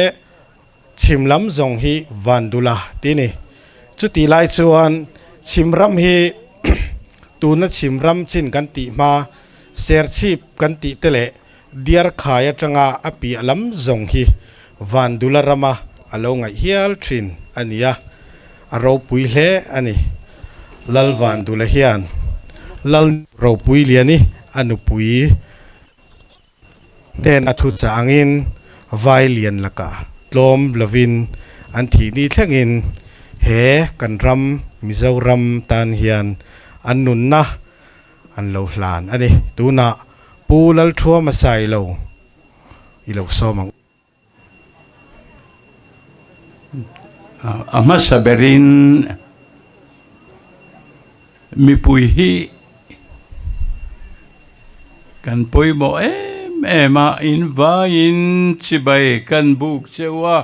chhim lam zawng hi Vandula ti ni. Chutih lai chuan chhim ram hi tuna chhim ram chin kan tih hma Serchhip kan tih te leh Diarkhai atanga a piah lam zawng hi Vandula rama a lo ngaih hial thin a ni a, a ropui hle a ni. Lal Vandula hian Lal ropui liani a nupui hnen a thu chah angin vai lian lakah tlawm lovin an thih ni thlengin he kan ram Mizoram tan hian an nunna an lo hlan a ni. Tunah Pu Lalthuama Sailo i lo sawm ang u. A hmasa berin mipui hi kan pawimawh em em a, in vaiin chibai kan buk cheu a.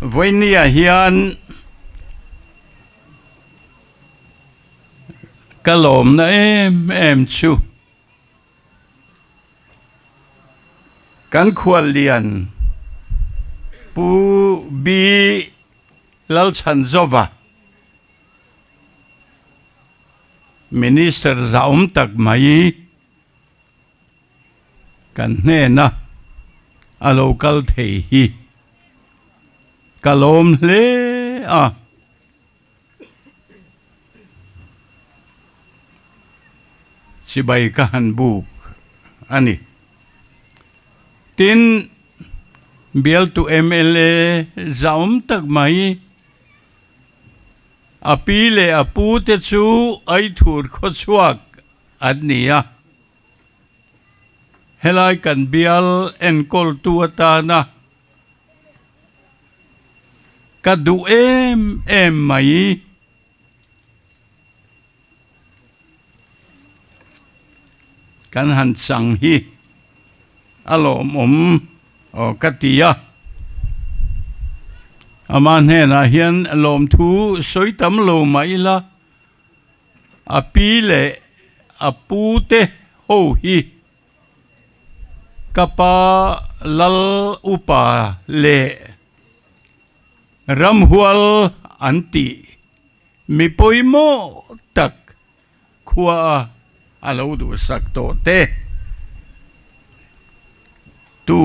Vawinia hian ka lawmna em em chu kan khuallian Pu B Lalchhanzova Minister zahawm tak mai Kan hnena a lo kal thei hi ka lawm hle a. Chibai ka han buk a ni. Tin, bialtu mla zahawm tak mai a pi leh a pu te chu Aithur khawchhuak an ni a. Helai kan bial enkawltu atana ka duh em em mai. Kan han chang hi a lawmawm aw ka ti a. Ama hnenah hian lawmthu sawi tam lo mah ila. A pi leh a pu te ho hi ka pa lal upa leh ramhual an tih mi pawimawh tak khua a lo duhsak tawh te tu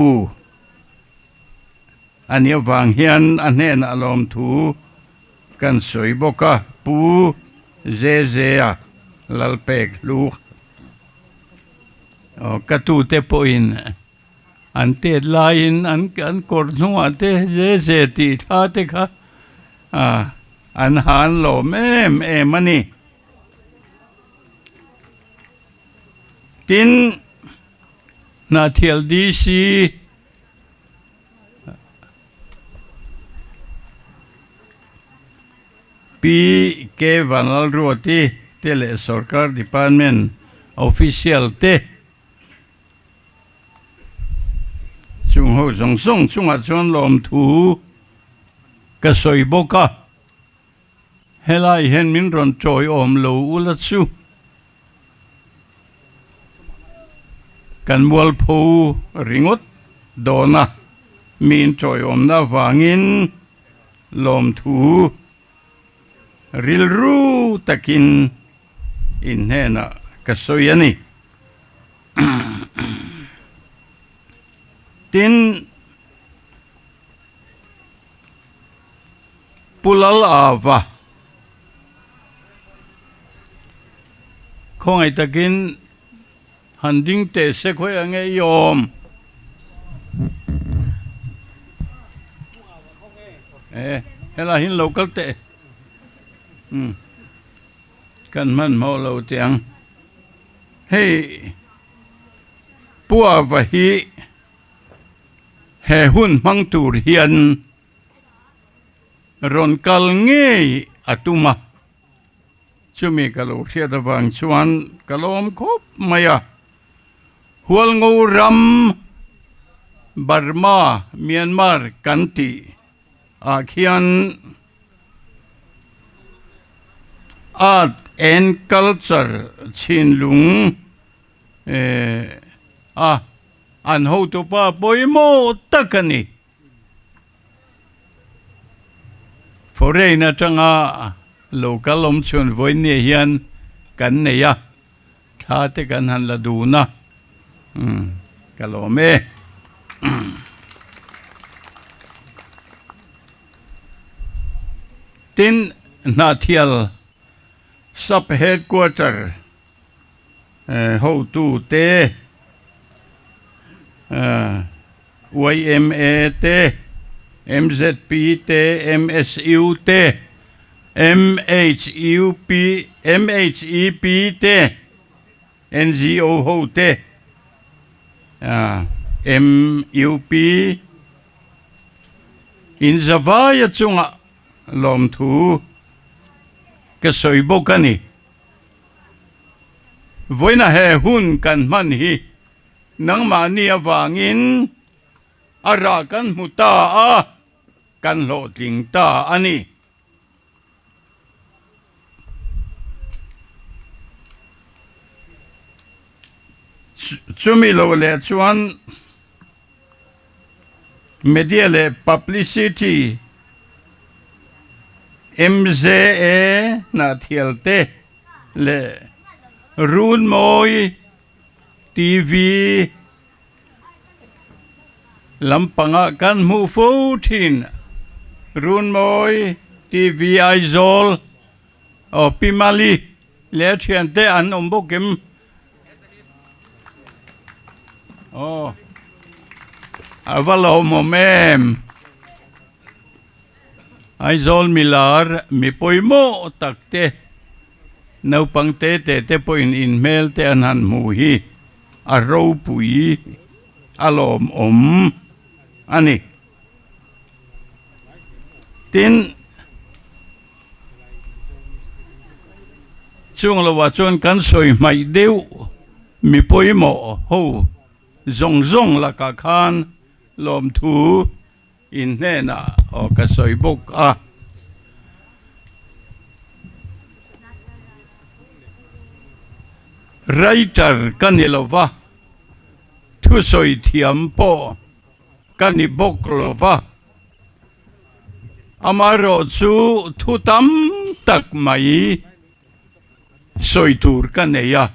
a nih avang hian a hnenah lawmthu Kan sawi bawk a, Pu Zezea Lalpek Hlu aw ka tute pawhin an tet laiin an an kawr hnungah te Zeze tih thla te kha an han lawm em em a ni. Tin, Hnahthial DC. Pi K Vanlalruati te leh sorkar department official te chung ho zawng zawng chungah chuan lawmthu ka sawi bawk a, helai hian min rawn tawiawm lo ula chu. Kan mualpho ringawt dawna mi intawiawmna avangin lawmthu rilru takin in hnenah ka sawi a ni. Tin, Pu Lal Ava khawngaih takin han ding teh se khawi ang e i awm. Helai hi lo kal teh. Umm kan hmanhmawh lo teh ang. Hei Puava hi he hun hmang tur hian rawn kal ngei a tum a. Chumi ka lo hriat avang chuan ka lawm khawp mai a. Hualngo ram Burma, Myanmar kan tih ah khian Art and Culture chhinlung a an hotupa pawimawh tak a ni. Foreign atanga lo kal awm chhun vawiin hian kan nei a, thla te kan han la dun a, ka lawm e. Tin, Hnahthial Sub Headquarter hotute, yma te, mzp te, MSU te, MHUP, MHEP te, NGO ho te, MUP in zavaia chungah lawmthu ka sawi bawk a ni. Vawiina he hun kan hman hi nangmahni avangin a rah kan hmu ta a, kan hlawhtling ta a ni. Chumi lo leh chuan Media leh Publicity, MZA, Hnahthial te leh Runmawi TV lampangah kan hmuh fo thin. Runmawi TV Aizawl aw Pi Mali leh a thiante an awm bawk em? Aw a va lawmawm em? Aizawl milar mi pawimawh tak te naupang te te te pawhin inhmel te an han hmu hi a ropui a lawmawm a ni. Tin, Chung lovah chuan kan sawi hmaih deuh mi pawimawh ho zawng zawng lakah khan lawmthu in hnenah aw ka sawi bawk a. Writer ka ni lova, thusawi thiam pawh ka ni bawk lova. Amaherawhchu thu tam tak mai sawi tur ka nei a,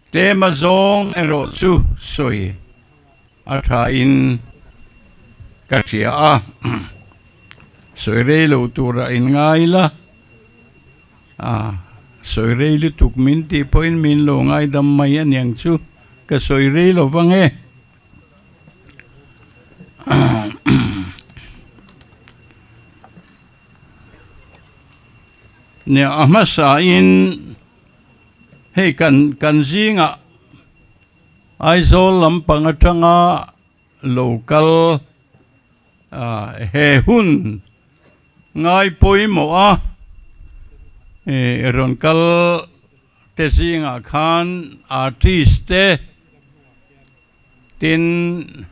tlema zawng erawh chu sawi a thain ka hria a, sawi rei lo tura inngai la, sawi rei lutuk min tih pawhin min lo ngaidam mai aniang chu ka sawi rei lo vang e. Nia a hmasa in hei kan kan zingah Aizawl lampang atanga lo kal he hun ngai pawimawh a rawn kal te zingah khan artist te Tin,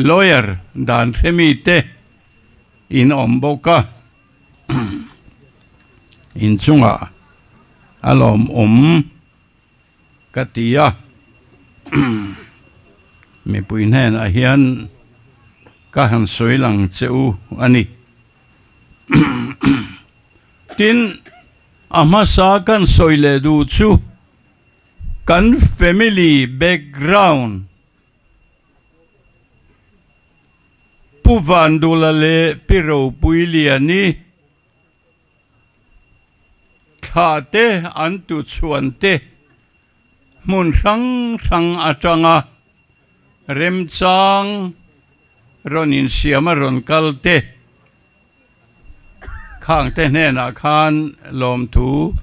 lawyer dan hre mite in awm bawk a, inchungah a lawmawm ka ti a, mipui hnenah hian ka han sawi lang che u a ni. Tin, a hmasa kan sawi leh duh chu. Kan family background Pu Vandula leh Pi Ropuiliani thlah te an tuchhuan te hmun hrang hrang atanga remchang. rawn insiam a rawn kal te khang te hnenah khan lawmthu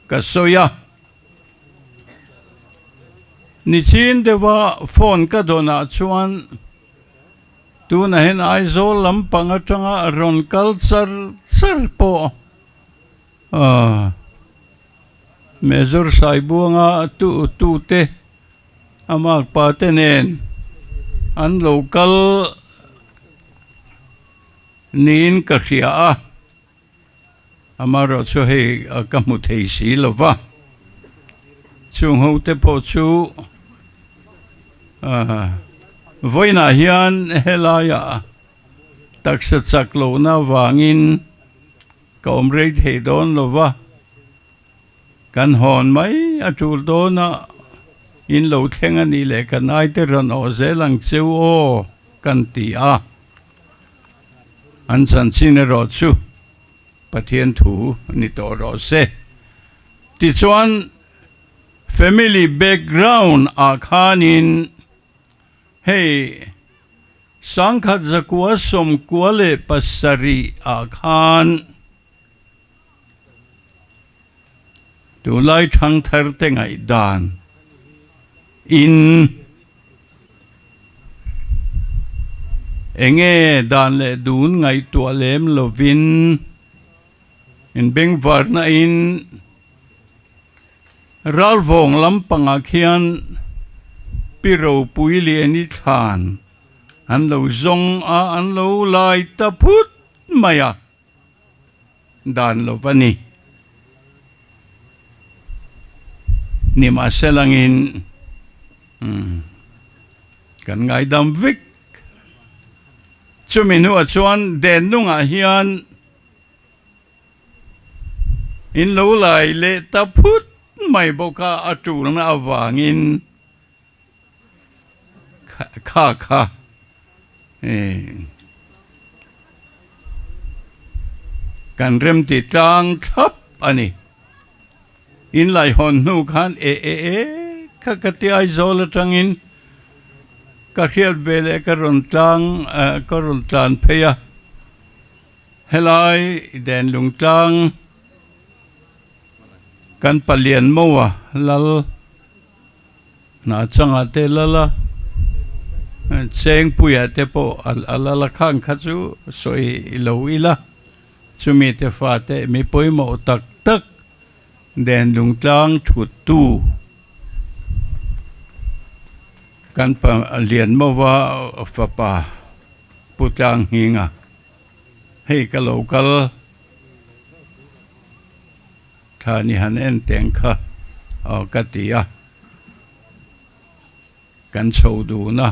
ka sawi a. Nichin deuha phone ka dawnah chuan tunah hian Aizawl lampang atanga rawn kal char char pawh Major Saibuanga tu tute a makpa te nen an lo kal niin ka hria a, amaherawh chu hei ka hmu thei si lo va, chung ho te pawh chu vawiinah hian helaiah taksa chak lohna avangin Ka awm rei thei dawn lo va, kan hawn mai a tul dawn a, in lo thleng a nih leh kan aite rawn awh zel ang cheu aw kan ti a. An chanchin erawh chu Pathian thu ni tawh rawh se. Tichuan family background ah khanin hei Sangkhat zakua sawmkua leh pasarih ah khan tunlai thangthar te ngaihdan in enge dan leh dun ngaihtuah lem lovin in bengvarna in Ralvawng lampangah khian Pi Ropui Liani thlan an lo zawng a, an lo lai ta phut mai a, dan lo va ni. Nimahselangin kan ngaidam vek. Chumi hnuah chuan Denlungah hian In lo lai leh ta phut mai bawk a, a tulna avangin kha kha kan remti tlang thlap a ni. In laihawn hnu khan e e e kha ka ti Aizawl atangin ka hriat ve leh ka rawn tlang ka rawn tlan phei a. Helai Denlung tlang kan palian mawa lal hna changa te lal a, Chengpuia te pawh a lal a khang kha chu sawi lo ila, chumi te fate mi pawimawh tak tak Denlung tlang thuttu kan palian mawa fapa Pu Tlang Nghinga. Hei ka lo kal thla ni han en teng kha aw ka ti a, kan chho dun a,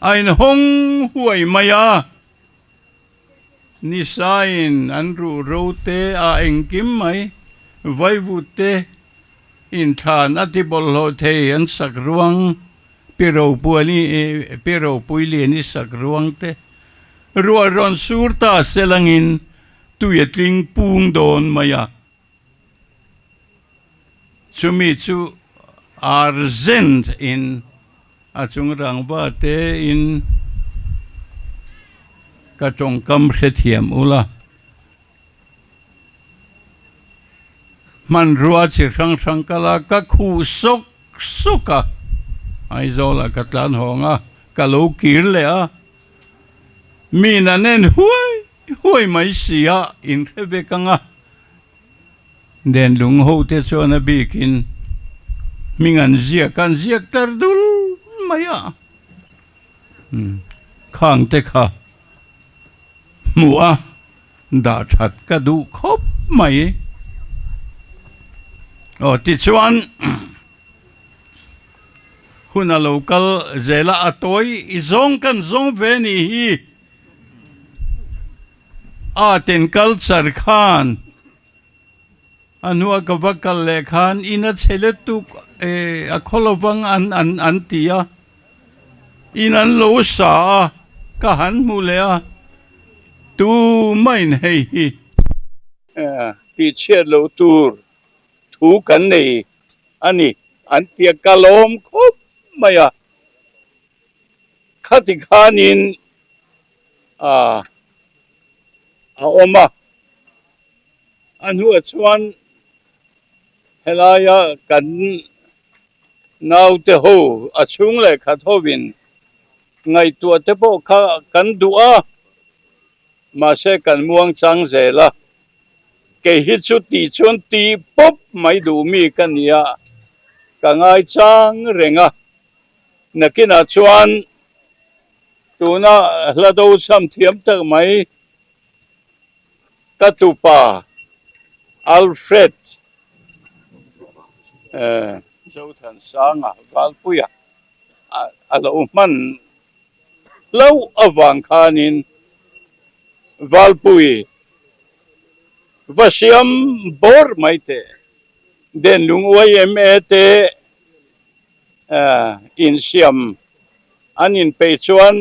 a inhawng huai mai a, nisaiin an ruh ro te a engkim mai, vaivut te inthlan a ti bawlhhlawh thei an sak ruang Pi Ropuani, Pi Ropuiliani sak ruang te ruah rawn sur ta selangin tui a tling pung dawn mai a. Chumi chu urgent in a chung rangva te in ka tawngkam hrethiam ula. Hmanrua chi hrang hrang kal a, ka khuh sawk sawk a, Aizawlah ka tlan hawng a, ka lo kir leh a, min an en huai huai mai si a, in hre vek ang a, Denlung ho te chuan a bikin hming an ziak a, an ziak tar dul mai a, khang te kha hmuh a. Dah that ka duh khawp mai. Aw tichuan hun a lo kal zel a, a tawi i zawng kan zawng ve ni hi. Art and culture khan a hnua ka va kal leh khan in a chhe lutuk e a khaw lovang an an an ti a, in an lo sa a ka han hmu leh a, tumahin hei hi tih chhiat loh tur thu kan nei a ni an ti a, ka lawm khawp mai a. Khati khanin a a awm a, a hnuah chuan helaia kan naute ho a chhung leh khat hovin ngaihtuah te pawh kha kan duh a, mahse kan muang chang zel a, kei hi chu tih chuan tih pawp mai duh mi ka ni a, ka ngai chang reng a. Nakinah chuan tuna hla do chham thiam tak mai ka tupa Alfred Zothansanga Valpuia a lo hman hlauh avang khanin Valpui va siam bawr mai teh Denlung yma te insiam an inpeih chuan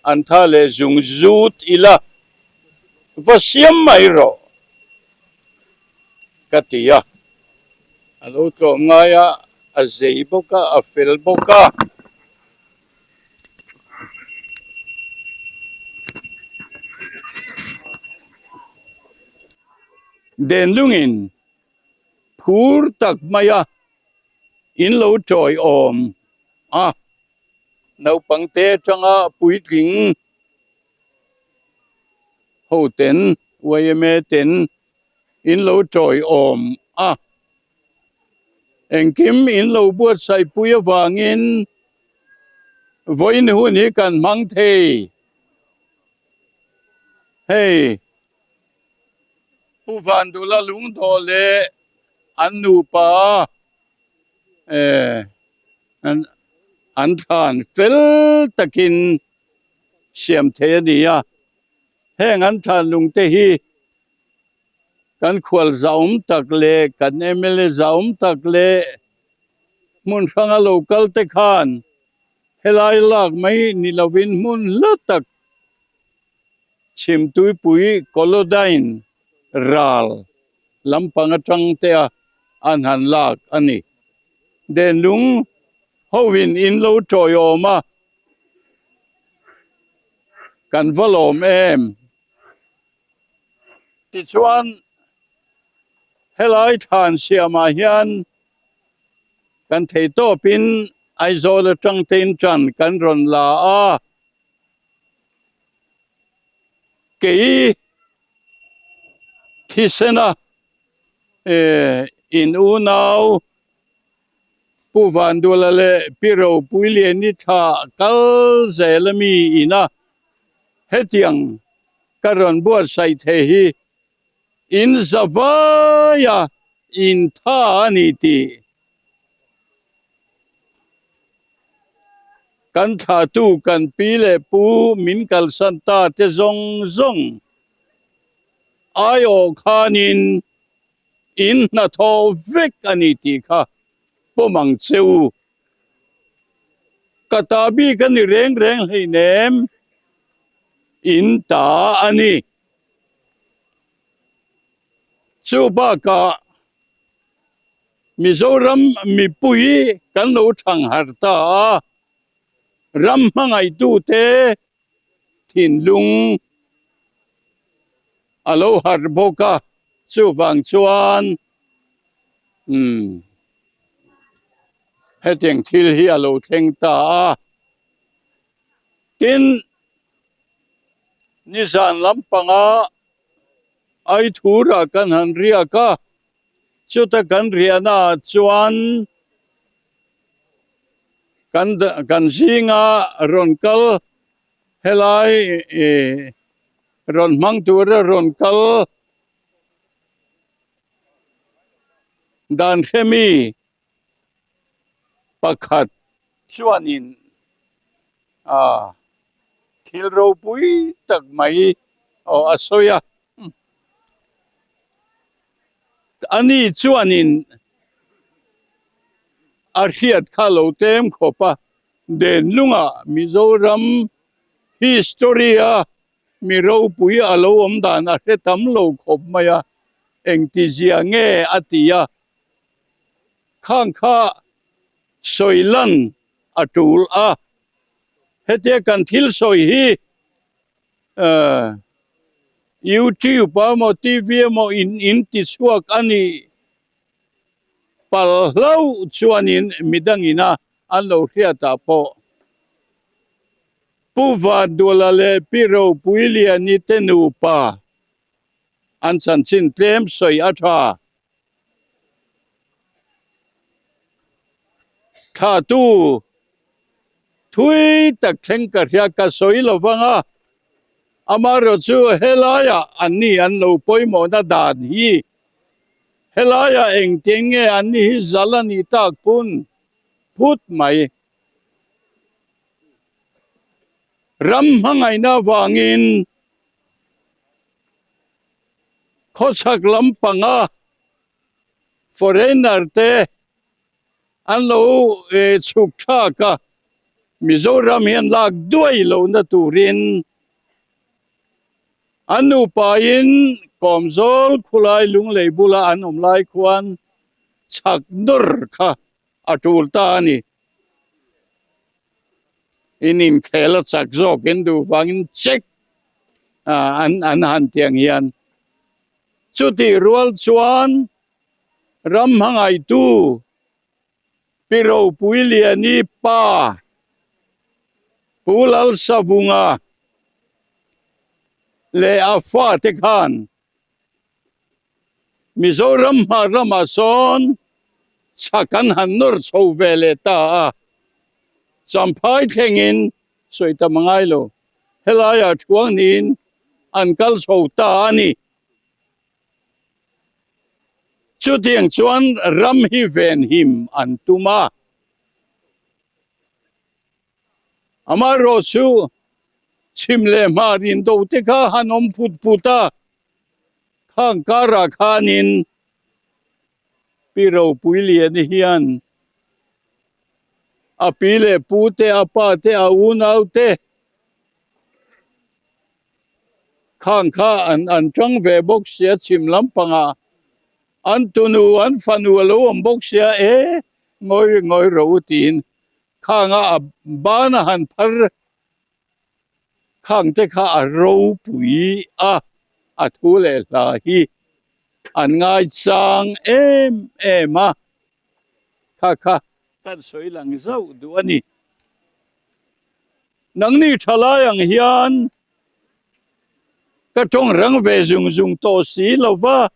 an tha leh zung zut ila, va siam mai rawh ka ti a, a lo tlawm ngai a, a zei bawk a, a fel bawk a. Denlungin phur tak mai a. In lo tawiawm a, naupang te atanga puitling ho ten yma ten in lo tawiawm a, engkim in lo buatsaih pui avangin vawiin hun hi kan hmang thei. Hei Pu Vandula lungdawh leh an nupa an thlan fel takin siam thei a ni a, heng an thlan lung te hi kan khual zauhawm tak leh kan mla zauhawm tak leh hmun hranga lo kal te khan helai lak mai ni lovin hmun hla tak Chhimtuipui Kolodyne ral lampang atang te a an han lak a ni. Denlung hovin in lo tawiawm a, kan va lawm em? Tichuan, helai thlan siamah hian kan theihtawpin Aizawl atang tein tan kan rawn la a. Kei thisena in unau Pu Vanduala leh Pi Ropuiliani thla kal zel ami ina hetiang ka rawn buatsaih thei hi in zavaia in tha a ni tih Kan thlahtu kan pi leh pu min kalsan ta te zawng zawng aiawh khanin in hnathawh vek a ni tih kha pawm ang che u. Ka ta bik a ni reng reng hleinem, in ta a ni. Chu bakah Mizoram mipui kan lo thang harh ta a, ram hmangaihtute thinlung a lo harh bawk a, chuvang chuan umm hetiang thil hi a lo thleng ta a. Tin, nizan lampanga Aithura kan han riak a, Chuta kan riahnaah chuan kan kan zinga rawn kal helai rawn hmang tura rawn kal dan hremi pakhat chuanin a thil ropui tak mai aw a sawi a. Ani chuanin a hriat kha lo tlem khawp a, Denlunga Mizoram history-a mi ropui a lo awm dan a hre tam lo khawp mai a, engtizia nge a ti a, khang kha sawi lan a tul a. Hetia kan thil sawi hi YouTube emaw TV emaw in in ti chhuak a nih pal hlauh chuanin midangina an lo hriatah pawh Pu Vanduala leh Pi Ropuiliani te nupa an chanchin tlem sawi a tha. Thlatu thui tak thleng ka hria ka sawi lo vang a, amaherawh chu helaiah anni an lo pawimawhna dan hi helaiah engtin nge anni hi zal a nih tak phun phut mai. Ram hmangaihna avangin khawchhak lampanga foreigner te an lo chhuk thlak a, Mizoram hian lak duai lohna turin an nupain Kawmzawl khulai lunglei bula an awm lai khuan chhak nawr kha a tul ta a ni. In inkhel a chak zawkin duh vangin check an an han tih ang hian chutih rual chuan ram hmangaihtu Pi Ropuiliani pa Pu Lalsavunga leh a fate khan Mizoram hmar lamah sawn chhak an han nawr chho ve leh ta a, Champhai thlengin sawi tam a ngai lo, helaiah thuang niin an kal chho ta a ni. Chutiang chuan ram hi venhim an tum a. Amaherawh chu chhim leh hmar indo te kha han awm phut phut a, khang karah khanin Pi Ropuiliani hian a pi leh pu te, a pa te, a unau te khang kha an an tang ve bawk sia chhim lampangah an tunu an fanu a lo awm bawk sia e ngawi ngawi ro u tiin Khanga a ban a han phar khang te kha a ropui a, a thu leh hla hi an ngaichang em em a, kha kha kan sawi lang zauh duh a ni. Nangni thalai ang hian ka tawng rang ve zung zung tawh si lo va.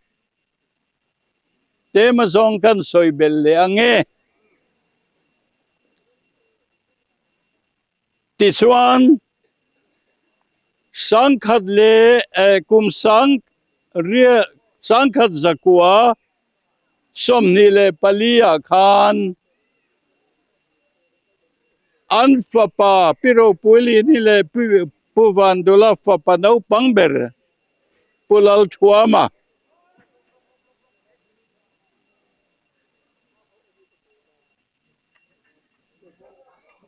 Tema zawng kan sawi belh leh ang e. Tichuan, sangkhat leh kum sang ria sangkhat zakua 24 ah khan an fapa Pi Ropuilini leh Pu Vandula fapa naupang ber Pu Lalthuama.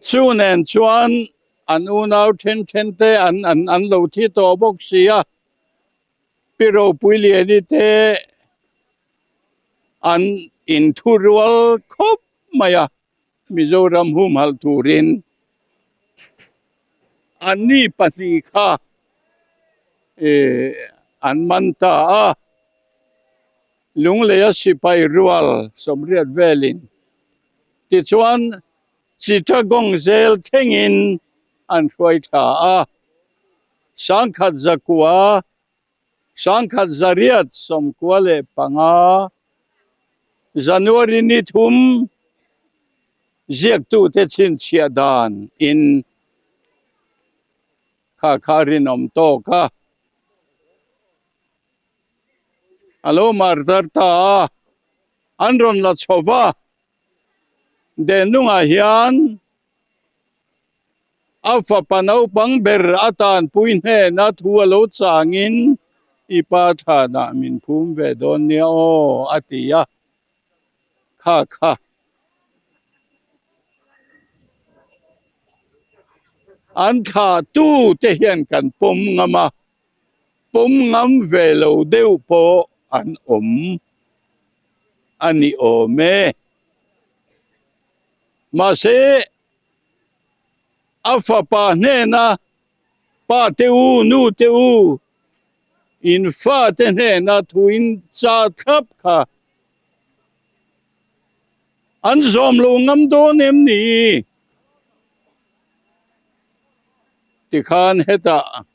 Chu nen chuan an unau then then te an an an lo thi tawh bawk si a, Pi Ropuiliani te an inthurual khawp mai a, Mizoram humhalh turin anni pahnih kha an man ta a, Lungleia sipai rual 80 velin tichuan Chittagong zel thlengin an hruai thla a, 1900 1995 January ni thum ziaktute chhinchhiah dan in kha kha rinawm tawk a, a lo martar ta a, an rawn la chho va, Denlungah hian A fapa naupang ber a tanpui hnena thu a lo changin, I pa thlanah min phum ve dawn nia aw, a ti a. Kha kha. An thlah tu te hian kan pawm ngam a, pawm ngam ve lo deuh pawh an awm a ni awm e. Mahse. A fapa hnena Pa te u, nu te u, in fate hnena thu in cha thlap kha an zawm lo ngam dawn em ni? Tikhan hetah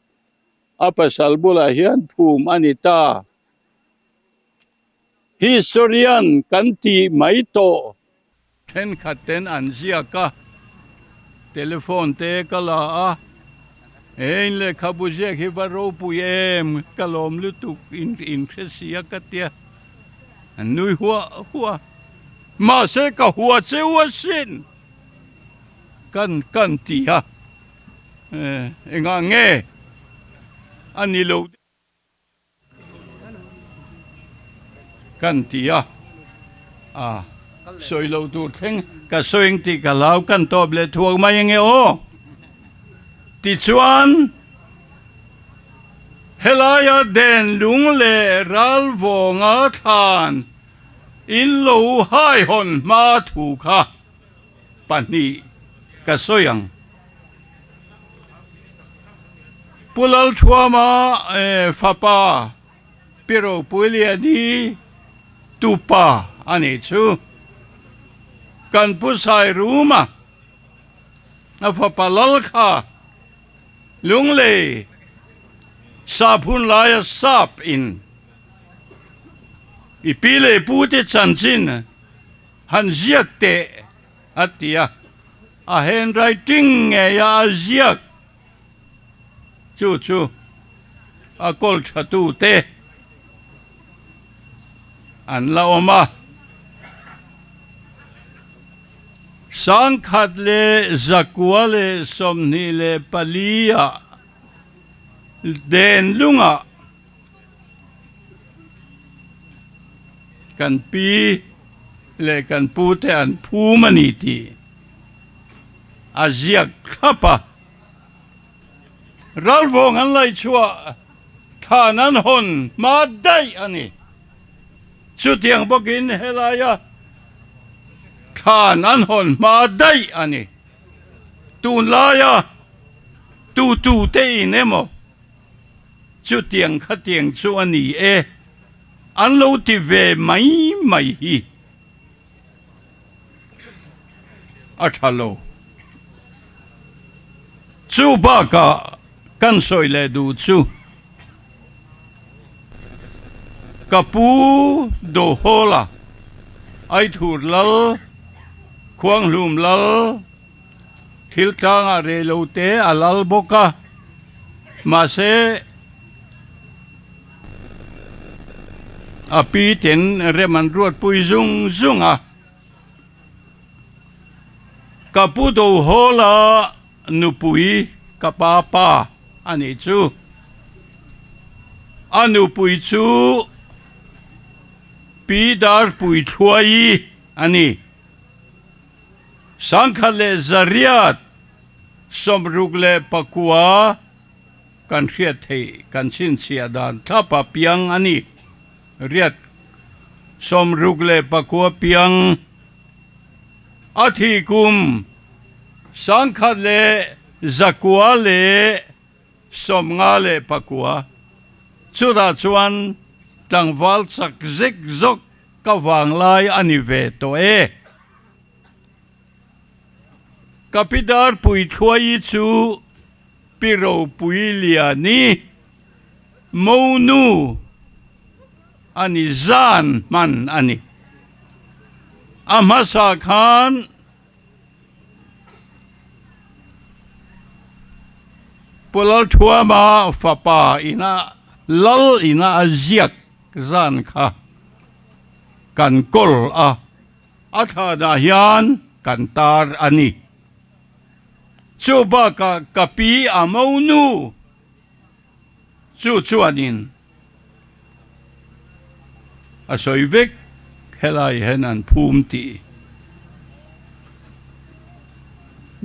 a pasal bulah hian phum a ni ta. Historian kan tih mai tawh. Thenkhat ten an ziak a, telephone te ka la a, He in lehkhabu ziak hi va ropui em, ka lawm lutuk in in hre si a ka tia, an nui huah huah a, mahse ka hua cheu asin kan kan ti a, engah nge a ni lo. Kan ti a, a sawi lo tur thleng ka sawi ang tih ka hlau kan tawp leh thuak mai ange aw. Tichuan helaia den lung leh ral vawnga thlan in lo haihawn hma thu kha 2 ka sawi ang. Pu Lalthuama fapa Pi Ropuiliani tupa a nih chu. Kan Pu Sairuma a fapa Lalkha Lunglei sap hun laia sap in i pi leh pute chanchin Han ziak teh a ti a, a handwriting ngeia a ziak chu chu a kawl tha tute an la awm a. 1924 ah Denlungah Kan pi leh kan pu te an phum a ni tih a ziak thlap a. Ralvawng an laihchhuah thlan an hawn hma daih a ni. Chutiang bawkin helaia thlan an hawn hma daih a ni. Tunlaia tutute in emaw Chutiang khatiang chu a ni e, an lo ti ve mai mai hi a tha lo. Chu bakah kan sawi leh duh chu ka pu Dohawla, Aithur Lal, Khuanghlum Lal, Thil tlangah rei lo te a lal bawk a, mahse a pi ten rem an ruatpui zung zung a. Ka pu Dohawla nupui ka pa pa a nih chu. A nupui chu Pi Darpuithluaii a ni. 1969 kan hriat theih kan chhinchhiah dan thlapa piang a ni. Riat 69 piang a thih kum 1959 chutah chuan tlangval chak zek zawk ka vanglai a ni ve tawh e. Ka pi Darpuithluaii chu Pi Ropuiliani monu a ni zan hman a ni. A hmasa khan Pu Lalthuama fapa ina lal ina a ziak zan kha kan kawl a. A thlanah hian kan tar a ni. Chu bakah ka pi a mo nu chu chuanin a sawi vek helai hian an phum tih.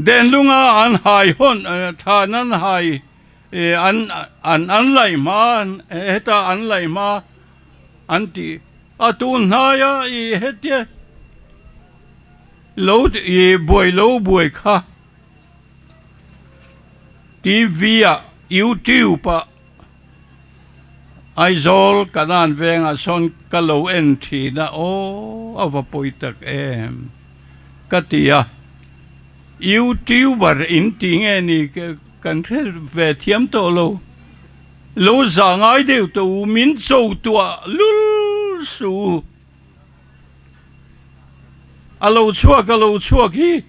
Denlunga an hai hawn thlan an hai an an laih hma heta an laih hma an tih. A tun hnaia i hetia lo i buai lo buai kha TV ah YouTube ah Aizawl Kanan vengah sawn ka lo en thin a, aw a va pawi tak em ka ti a, YouTuber in ti nge ni kan hre ve thiam tawh lo, lo zah ngai deuh tawh u, min cho tuah lul suh u, a lo chhuak a lo chhuak hi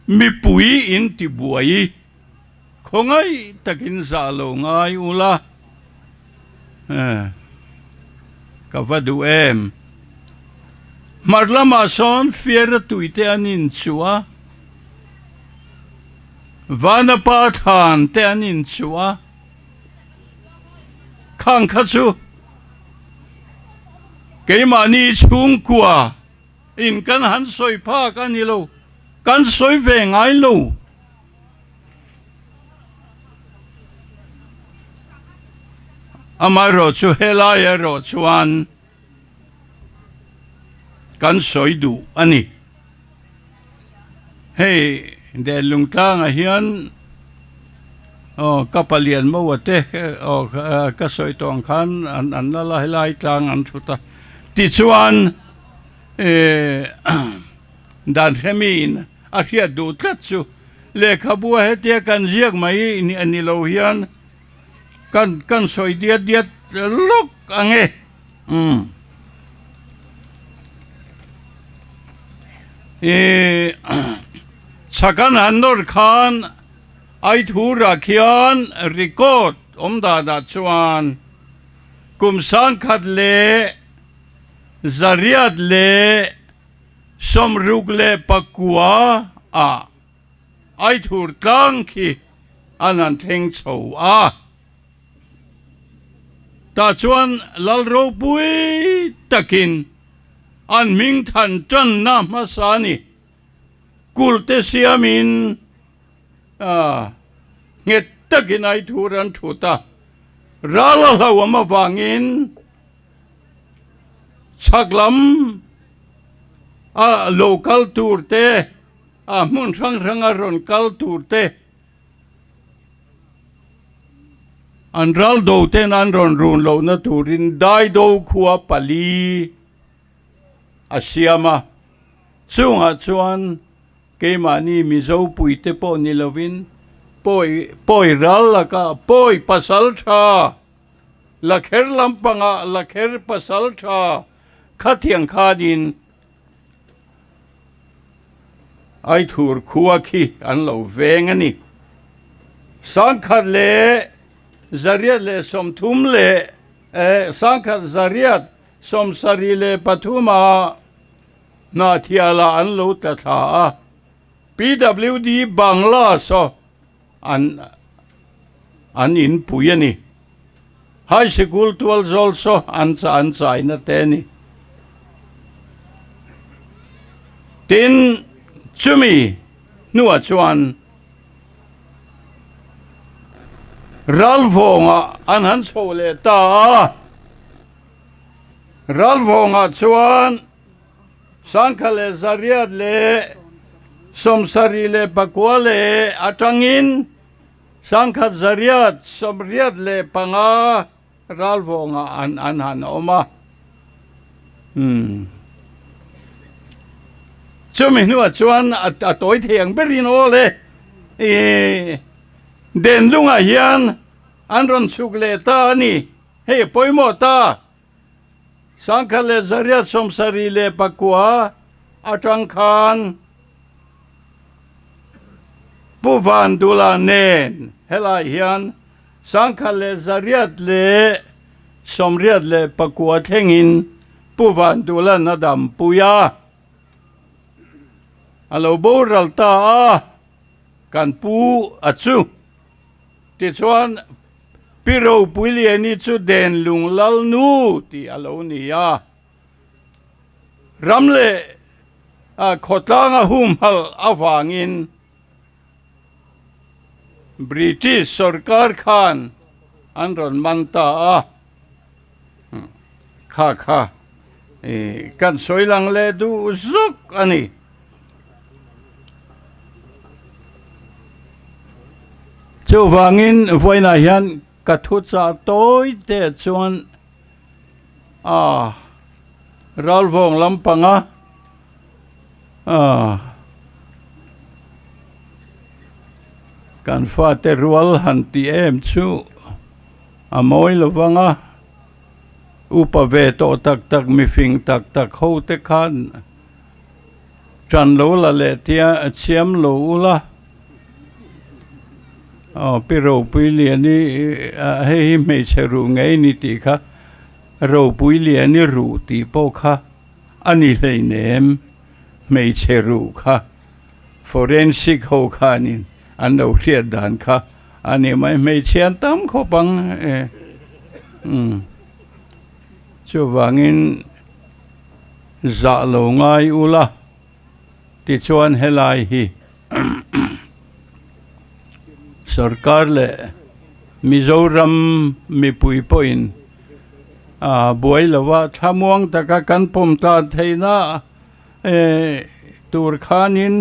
mipui in ti buai. Khawngaih takin zah lo ngai ula, ka va duh em? Hmar lamah sawn fiara tuite an inchuh a, Vanapa thlan te an inchuh a, khang kha chu keimahni chhungkua in kan han sawi phak a ni lo, kan sawi ve ngai lo. Amaherawhchu helai erawh chuan kan sawi duh a ni. Hei Denlung tlangah hian aw ka palian mawa te aw ka sawi tawh ang khan an la la helai tlang an thut a. Tichuan eh dan hremiin A hriat duh tlat chu lehkhabu a hetia kan ziak mai a ni lo hian kan kan sawi diat diat lawk ang e. Umm. Ih chhakan han nawr khan Aithura khian record awm danah chuan kum sangkhat leh zariat leh 64 ah Aithur tlang khi an han thleng chho a. Tah chuan Lal ropui takin an hming than tanna hmasa ni kulte siamin nghet takin Aithur an thut a, ral a hlauhawm avangin Chhak lam a lo kal tur te, a hmun hrang hranga rawn kal tur te, an ral do ten an rawn run lohna turin Daido khua pali a siam a, chungah chuan keimahni Mizo puite pawh ni lovin pawi pawi ral lakah pawi pasal tha Lakher lampangah Lakher pasal tha khatiang khanin Aithur khua khi an lo veng a ni. Sangkhat leh zariat leh 30 leh sangkhat zariat 73 ah Hnahthialah an lo tla thla a, PWD Bangla saw an an inpui a ni. High Sikul tual zawl saw an chah an chaina te a ni. Tin, chumi hnuah chuan Ralvawngah an han chho leh ta a. Ralvawngah chuan Sangkha leh zariat leh 79 leh atangin sangkhat zariat 85 ralvawngah an an han awm a. Umm. Chumi hnuah chuan a tawi thei ang berin aw le. Ih Denlungah hian an rawn chhuk leh ta a ni. Hei a pawimawh ta. Sangkhat leh zariat 79 atang khan Pu Vandula nen helai hian sangkhat leh zariat leh 89 thlengin Pu Vandula'n a dampui a, a lo boral ta a, kan pu a chu. Tichuan, Pi Ropuiliani chu Denlung Lalnu tih a lo ni a, ram leh khawtlanga humhalh avangin British sorkar khan an rawn man ta a, kha kha kan sawi lang leh duh zuk a ni. Chuvangin vawiinah hian ka thu chah tawi te chuan a ralvawng lampanga a kan fate rual han tih em chu a mawi lovang a. Upa ve tawh tak tak mifing tak tak ho te khan ṭan lo la leh tia chhiam lo ula. Aw Pi Ropuiliani hei hi hmeichhe ruh ngei ni tih kha Ropuiliani ruh tih pawh kha a ni hleinem hmeichhe ruh kha forensic ho khanin an lo hriat dan kha A ni mai hmeichhia an tam khawp ang e. Umm. Chuvangin zah lo ngai ula tichuan helai hi sorkar leh Mizoram mipui pawhin a buai lova thlamuang taka kan pawm ta theihna tur khanin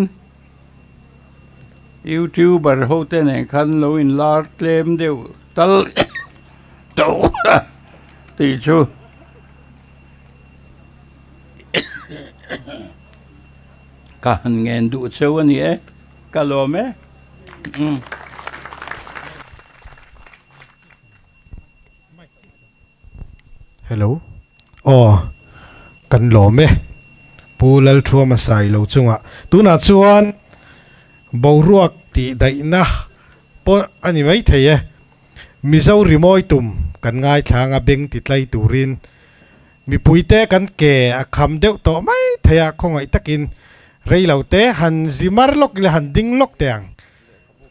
Youtuber ho te nen khan lo in lar tlem deuh tal tawh tih chu ka han ngen duh cheu a ni e, ka lawm e. Hello. Aw, kan lawm e. Pu Lalthuama sai lo chungah tunah chuan boruak tih daihna pawh a ni maithei e. Mizo rimawi tum kan ngaithla anga beng ti tlai turin mipuite kan ke a kham deuh tawh mai thei a, khawngaih takin rei lo te han zi mar lawk ila han ding lawk teh ang.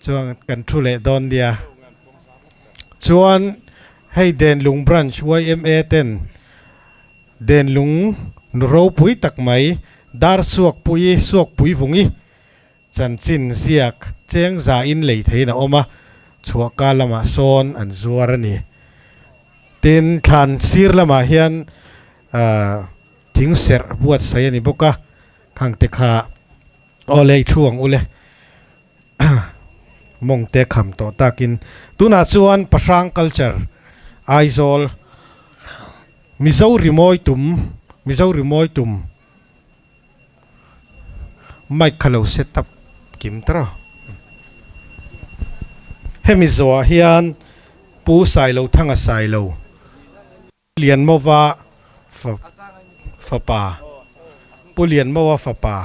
Chuan kan thu leh dawn nia. Chuan hei Denlung Branch yma ten Denlung nu ropui tak mai Dar Suakpui Suakpui Vungi chanchin ziak cheng za in lei theiin a awm a, chhuahka lamah sawn an zuar a ni. Tin, thlan sir lamah hian thing serh buatsaih a ni bawk a, khangte kha aw lei thu ang ule. Mawng te kham tawh takin tunah chuan Pahrang culture Aizawl Mizo rimawi tum Mizo rimawi tum mic kha lo set up kim ta rawh. Hemi zawhah hian Pu Sailothanga Sailo. Lianmova fapa, Pu Lianmova fapa,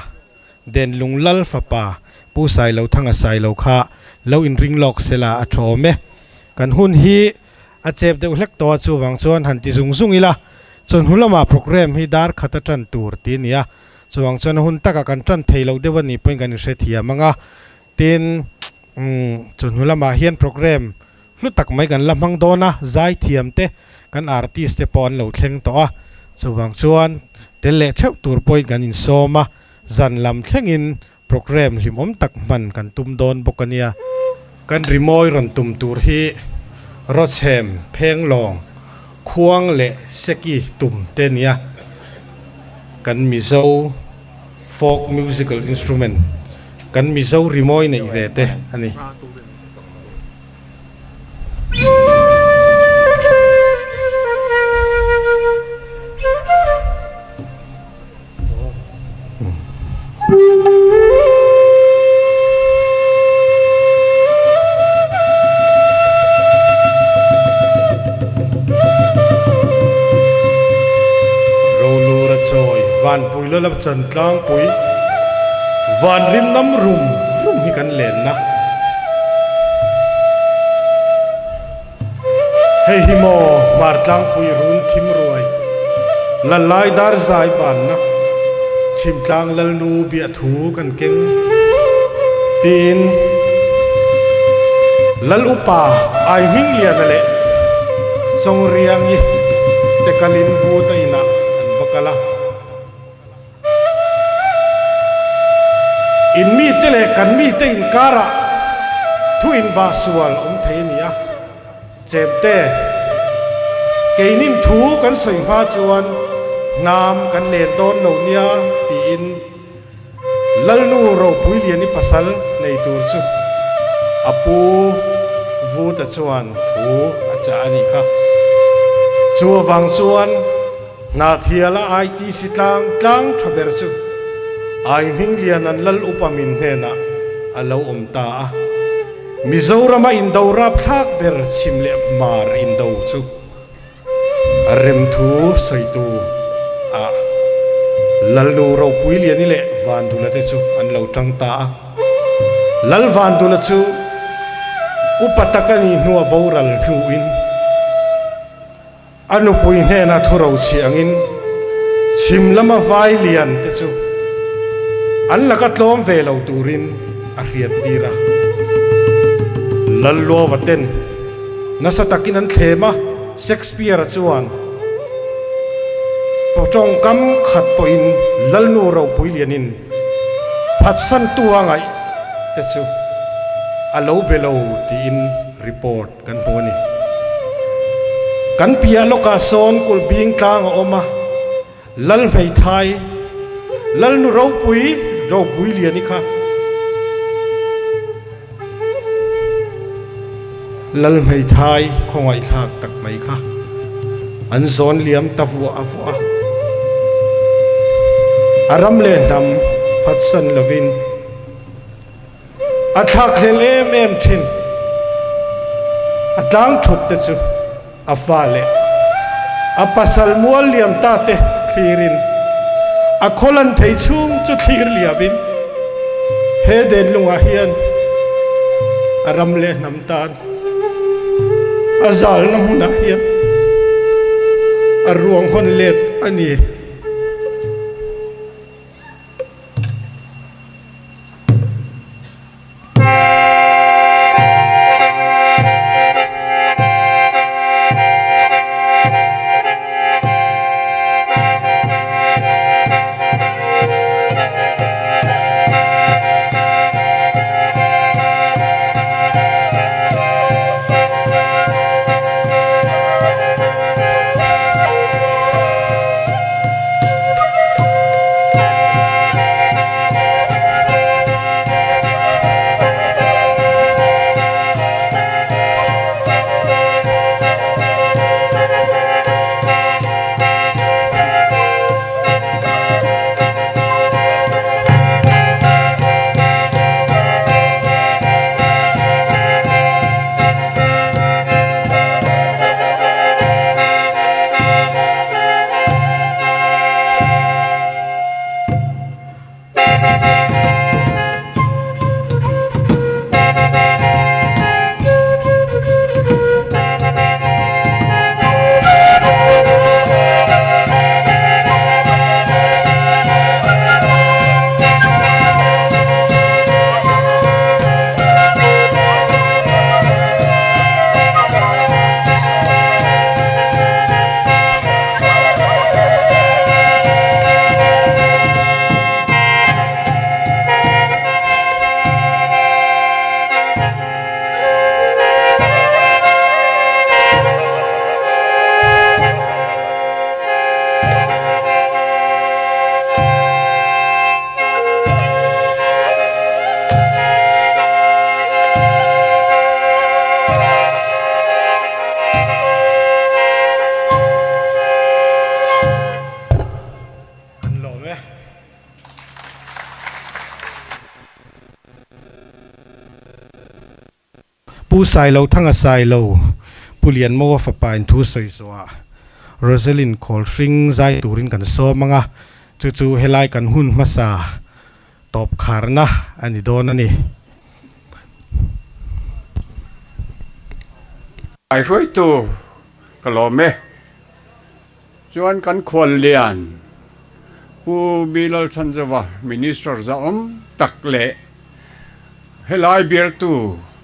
Denlung Lal fapa, Pu Sailothanga Sailo kha lo inring lawk sela a tha awm e. Kan hun hi a chep deuh hlek tawh a, chuvang chuan han ti zung zung ila, chawhnu lama programme hi dar khat a tan tur ti a ni a, chuvang chuan a hun takah kan tan thei loh deuh a nih pawhin kan inhrethiam ang a, tin, chawhnu lamah hian programme Hlu tak mai kan la hmang dawn a, zaithiam te, kan artist te pawh an lo thleng tawh a, chuvang chuan tel leh theuh tur pawhin kan insawm a, zan lam thlengin programme hlimawm tak hman kan tum dawn bawk a nia. Kan rimawi rawn tum tur hi Rawchhem, Phenglawng, Khuang leh Seki tum te nia, kan Mizo folk musical instrument, kan Mizo rimawi neih ve te a ni. Rolura chawi Vanpui Lala Chantlangpui Vanrim nam rum rum hi kan lenna. Hei hi maw Hmartlangpui run thim ruai, Lallai dar zai banna, Chhimtlang Lalnu biahthu kan keng tiin Lal upa Ai Hmingliana leh Chawngriangi te kalin Vuta inah an va kal a. In mite leh kan mite inkarah thu inbah sual awm thei a ni a, chemte keinin thu kan sawi hma chuan hnam kan len dawn lo nia tiin Lalnu Ropuiliani pasal nei tur chu a pu. Vuta chuan thu a chah a nih kha. Chu avang chuan Hnahthiala ITC tlang tlang tha ber chu Ai Hminglian an lal upa min hnenah a lo awm ta a. Mizorama indo rapthlak ber chhim leh hmar indo chu Remthu sawitu ah Lalnu Ropuiliani leh Vandula te chu an lo tang ta a. Lal Vandula chu upa tak a nih hnua boral hnuin a nupui hnena thu rochhi angin chhim lama vai lian te chu an laka tlawm ve lo turin a hriat tir a. Lalluava ten Nasa takin an thlem a, Shakespeare-a chuan tawngkam khat pawhin Lalnu ropui lianin phatsantu a ngaih te chu a lo be lo tiin report kan hmu a ni. Kan piah lawkah sawn kulhbing tlang a awm a, Lal hmeithai, Lalnu ropui ropui liani kha Lal hmeithai khawngaihthlak tak mai kha an zawn liam ta vuah a vuah a. A ram leh hnam phatsan lovin a thlakhlel em em thin. A tlang thup te chu A fa leh a pasal mual liam ta te thlirin a khawlan thei chhung chu thlir liamin he denlungah hian a ram leh hnam tan a zalna hmunah hian a ruang hawn let a ni. An lawm e. Pu Sailo Thanga Sailo, Pu Lianmawa fapa in thu sawi zawhah Roselyn khawl hring zai turin kan sawm ang a, chu chu helai kan hun hmasa tawp kharna a ni dawn a ni. Ai hruaitu ka lawm e. Chuan kan khuallian Pu Bilal Thanzova Minister zahawm tak leh helai bialtu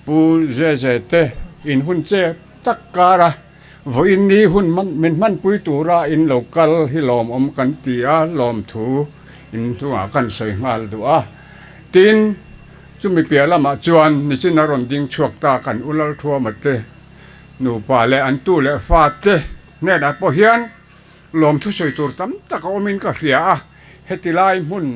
Pu Zeze te in hun chep tak kara vawiin ni hun min hmanpui tura in lo kal hi lawmawm kan ti a, lawmthu in chungah kan sawi nghal duh a. Tin, chumi piah lamah chuan nichin a rawn ding chhuak ta kan U Lalthuama te nupa leh an tu leh fa te Hnenah pawh hian lawmthu sawi tur tam tak a awmin ka hria a, heti lai hmun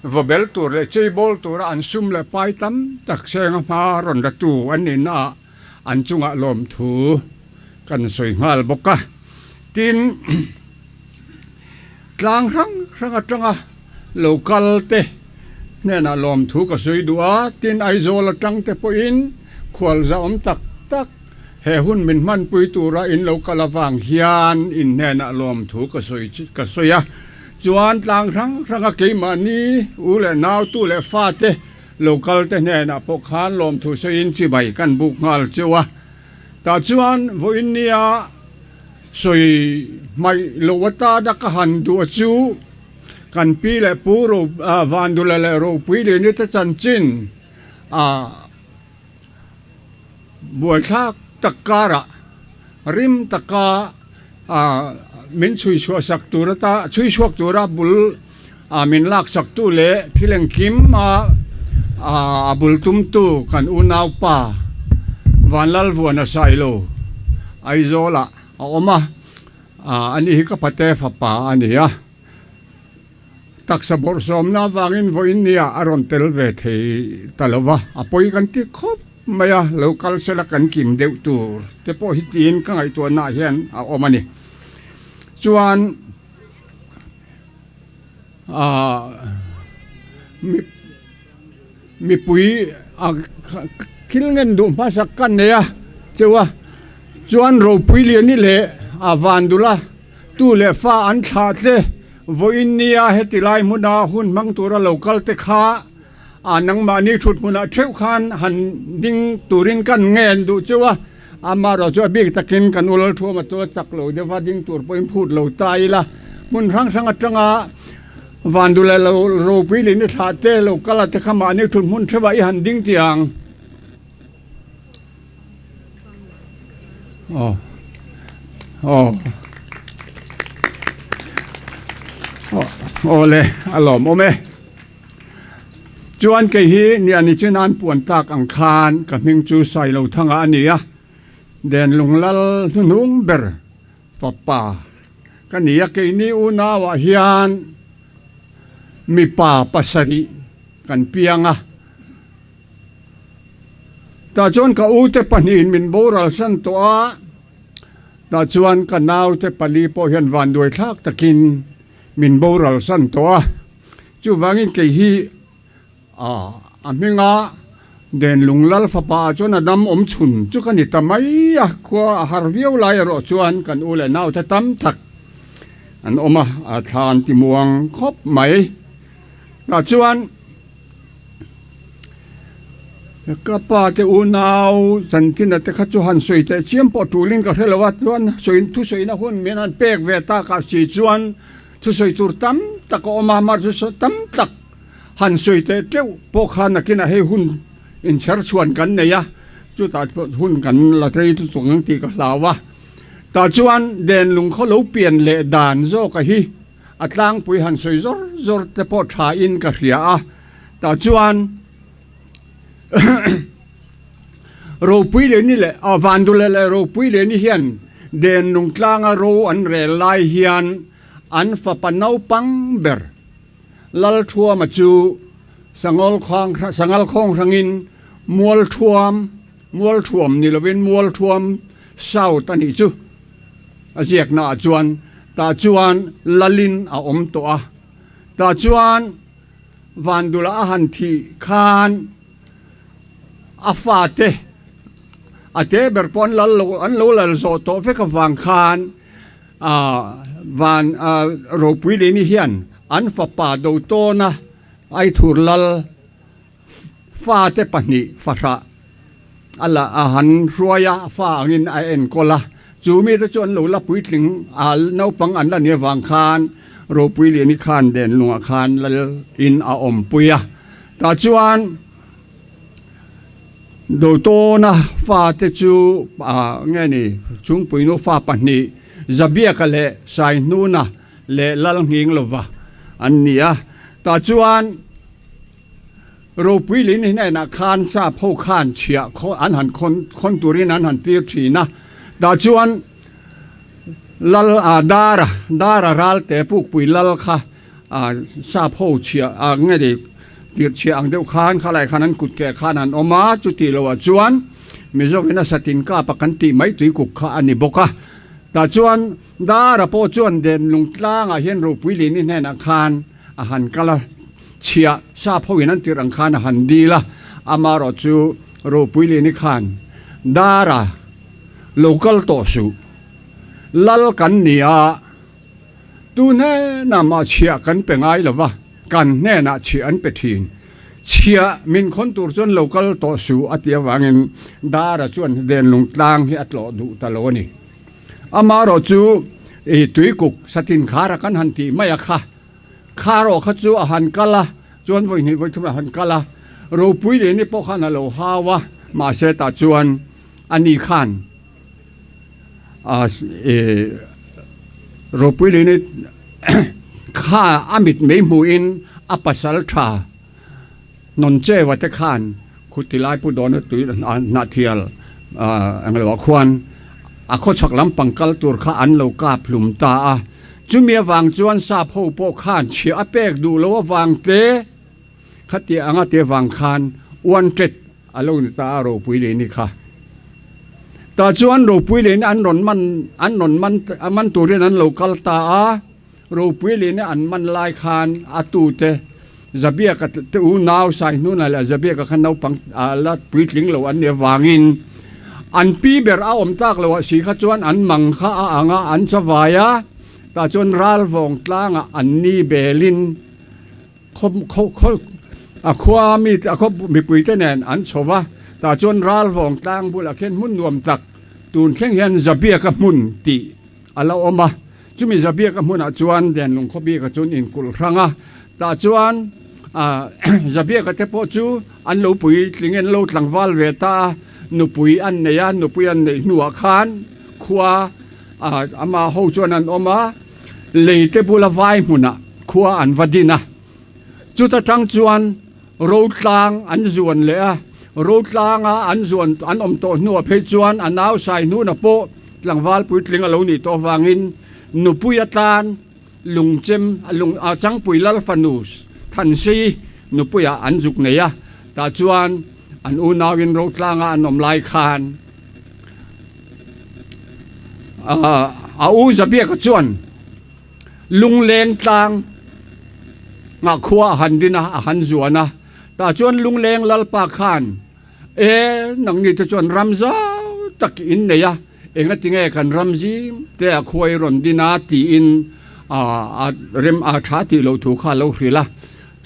vawbel tur leh cheibawl tura an sum leh pai tam tak senga hma rawn la tu an nihnaah an chungah lawmthu kan sawi nghal bawk a. Tin, tlang hrang hrang atanga lo kal te hnenah lawmthu ka sawi duh a, tin Aizawl atang te pawhin khualza awm tak tak he hun min hmanpui tura in lo kal avang hian in hnenah lawmthu ka sawi ka sawi a. Chuan tlang hrang hranga keimahni u leh nau tu leh fate lo kal te hnenah pawh khan lawmthu sawiin chibai kan buk nghal cheu a. Tah chuan vawiin nia sawi hmaih loh atana ka han duh a chu kan pi leh pu ro Vandula leh Ropui Liani te chanchin a buaithlak tak karah rim taka min chhui chhuah sak tur ata chhui chhuak tura bul min lak sak tu leh thil engkim a a bul tum tu kan unaupa Vanlalvuana Sailo Aizawlah a awm a, ani hi ka pate fapa a ni a. Taksa bawrhsawmna avangin vawiin nia a rawn tel ve thei ta lo va, a pawi kan ti khawp mai a, lo kal sela kan kim deuh tur te pawh hi tiin ka ngaihtuahnaah hian a awm a ni. Chuan aah mi mipui a thil ngen duh hmasak ka nei a cheu a, chuan ropui liani leh a vandula Tu leh fa an thlah tle, vawiin nia heti lai hmuna hun hmang tura lo kal te kha a nangmahni thut hmunah theuh khan han ding turin kan ngen duh cheu a, amaherawh chu a bik takin kan u Lalthuama chu a chak lo deuh a, ding tur pawhin phut lo ta ila, hmun hrang hrang atanga Vandula lo ropui leh ni thlah te lo kal a te kha mahni thut hmun theuhah i han ding tiang. Aw aw aw le a lawm awm e chuan kei hi niani chu nan puan tak ang khan ka hming chu Sailo Thanga a ni a den lunglal hnuhnung ber fapa ka ni a keini unauah hian mipa pasarih kan piang a. Tah chuan ka ute pahnihin min boral san tawh a, tah chuan ka naute pali pawh hian vanduai thlak takin min boral san tawh a. Chuvangin kei hi a hminga Denlung Lal fapa ah chuan a dam awm chhun chu ka ni ta mai a, khua a har viau lai erawh chuan kan u leh naute tam tak an awm a, a thla an ti muang khawp mai. Tah chuan. Ka pa te unau Chantina te kha chu han sawi teh chiam pawh tulin ka hre lo a, chuan sawi thusawina hun min han pek ve tak ah si chuan thusawi tur tam tak a awm a, mar chu tam tak han sawi teh teuh pawh kha nakinah hei hun inchher chhuan kan nei a, chutah hun kan la rei lutuk ang tih ka hlau a, tah chuan Denlung khaw lo pian leh dan zawk a hi. A tlangpui han sawi zawr zawr te pawh tha in ka hria a, tah chuan Ropui leh ni leh ah Vandula leh Ropui leh ni hian Den nung tlanga ro an rel lai hian an fapa naupang ber Lalthuama chu Sangawl khang Sangal khawng hrangin Mualthuam Mualthuam ni lovin Mualthuam South a nih chu. A ziakna ah chuan tah chuan Lalin a awm tawh a, tah chuan Vandula a han thih khan a fate a te ber pawh an lal lo an lo lal zawh tawh vek avang khan ah van ah ropui leh ni hian an fapa Dotawna Aithur lal Fate pahnih fahrah a la a han hruai a, fa angin a enkawl a, chu mite chu an lo la puitling a, naupang an la nih avang khan Ropui Liani khan Denlungah khan lal in a awmpui a, tah chuan Dotawna fate chu nge ni chhungpuinu fa pahnih Zabiaka leh Saihnuna leh Lalnghinglova an ni a, tah chuan. Ropui lin hnenah khan sap ho khan chhiah an han khawn khawn turin an han tir thin a, tah chuan lal ah dara dara ralte pukpui lal kha ah sap ho chhiah ah nge ni tirh chhiah ang deuh khan khalai khan an kut keh khan an awm a, chuti loah chuan Mizoin a satin kap a kan tih mai tuikuk kha a ni bawk a. Tah chuan Dara pawh chuan Denlung tlangah hian ropui lini hnenah khan a han kal a, chhiah sap hoin an tirh ang khan a han dil a, amaherawh chu ropui lini khan Dara lo kal tawh suh, lal kan ni a, Tu hnenah mah chhiah kan pe ngai lo va, kan hnenah chhiah an pe thin. Chhiah min khawn tur chuan lo kal tawh suh a ti avangin Dara chuan Denlung tlang hi a tlawh duh ta lo a ni. Amaherawh chu i tuikuk satin khara kan han tih mai a kha, kha rawh kha chu a han kal a, chuan vawi hnih vawi thum a han kal a, ropui leh ni pawh khan a lo hau a, mahse tah chuan ani khan Ropui leh kha a mit mai hmuhin a pasal tha nawn cheva te khan khuti lai pu dawna tui hnahthial englo ah khuan a khawchhak lampang kal tur kha an lo kap hlum ta a, chumi avang chuan sap ho pawh khan chhiah a pek duh loh avang te khatiang anga te vang khan uantet A lo ni ta a ropui leh ni kha. Tah chuan ropui leh ni an rawn man an rawn man a man turin an lo kal ta a, ropui leh ni an man lai khan a tute Zabiaka te unau Saihnuna leh Zabiaka kha naupang a la puitling lo an nih avangin an pi ber a awm tak loh ah si kha chuan an mang kha a ang a, an chavai a, tah chuan ralvawng tlangah an ni belin A khua mi a khaw mipui te nen an chho va, tah chuan Ralvawng tlang bulah khian hmun nuam tak tun thleng hian Zabiaka hmun tih a lo awm a, chumi Zabiaka hmunah chuan Denlung khaw bikah chuan inkulh hrang a, tah chuan Zabiaka te pawh chu an lo puitling in an lo tlangval ve ta a, nupui an nei a, nupui an neih hnuah khan khua ama ho chuan an awm a. Lei te bula vai hmunah khua an va din a, chuta tang chuan Rotlang an zuan leh a, Rotlanga an zuan an awm tawh hnuah phei chuan a nau sai hnuna pawh tlangval puitling a lo nih tawh avangin nupui atan lungchem lung a changpui lal fanu Thansei nupuiah an zuk nei a, tah chuan an unauin Rotlanga an awm lai khan A u Zabiaka chuan Lungleng tlang ngah khua a han din a, a han zuan a. Tah chuan Lungleng Lalpa khan, E, nangni te chuan ram zau tak in nei a, engatinge kan ram zim te a khua i rawn din a tiin a rem a tha tih loh thu kha a lo hrilh a.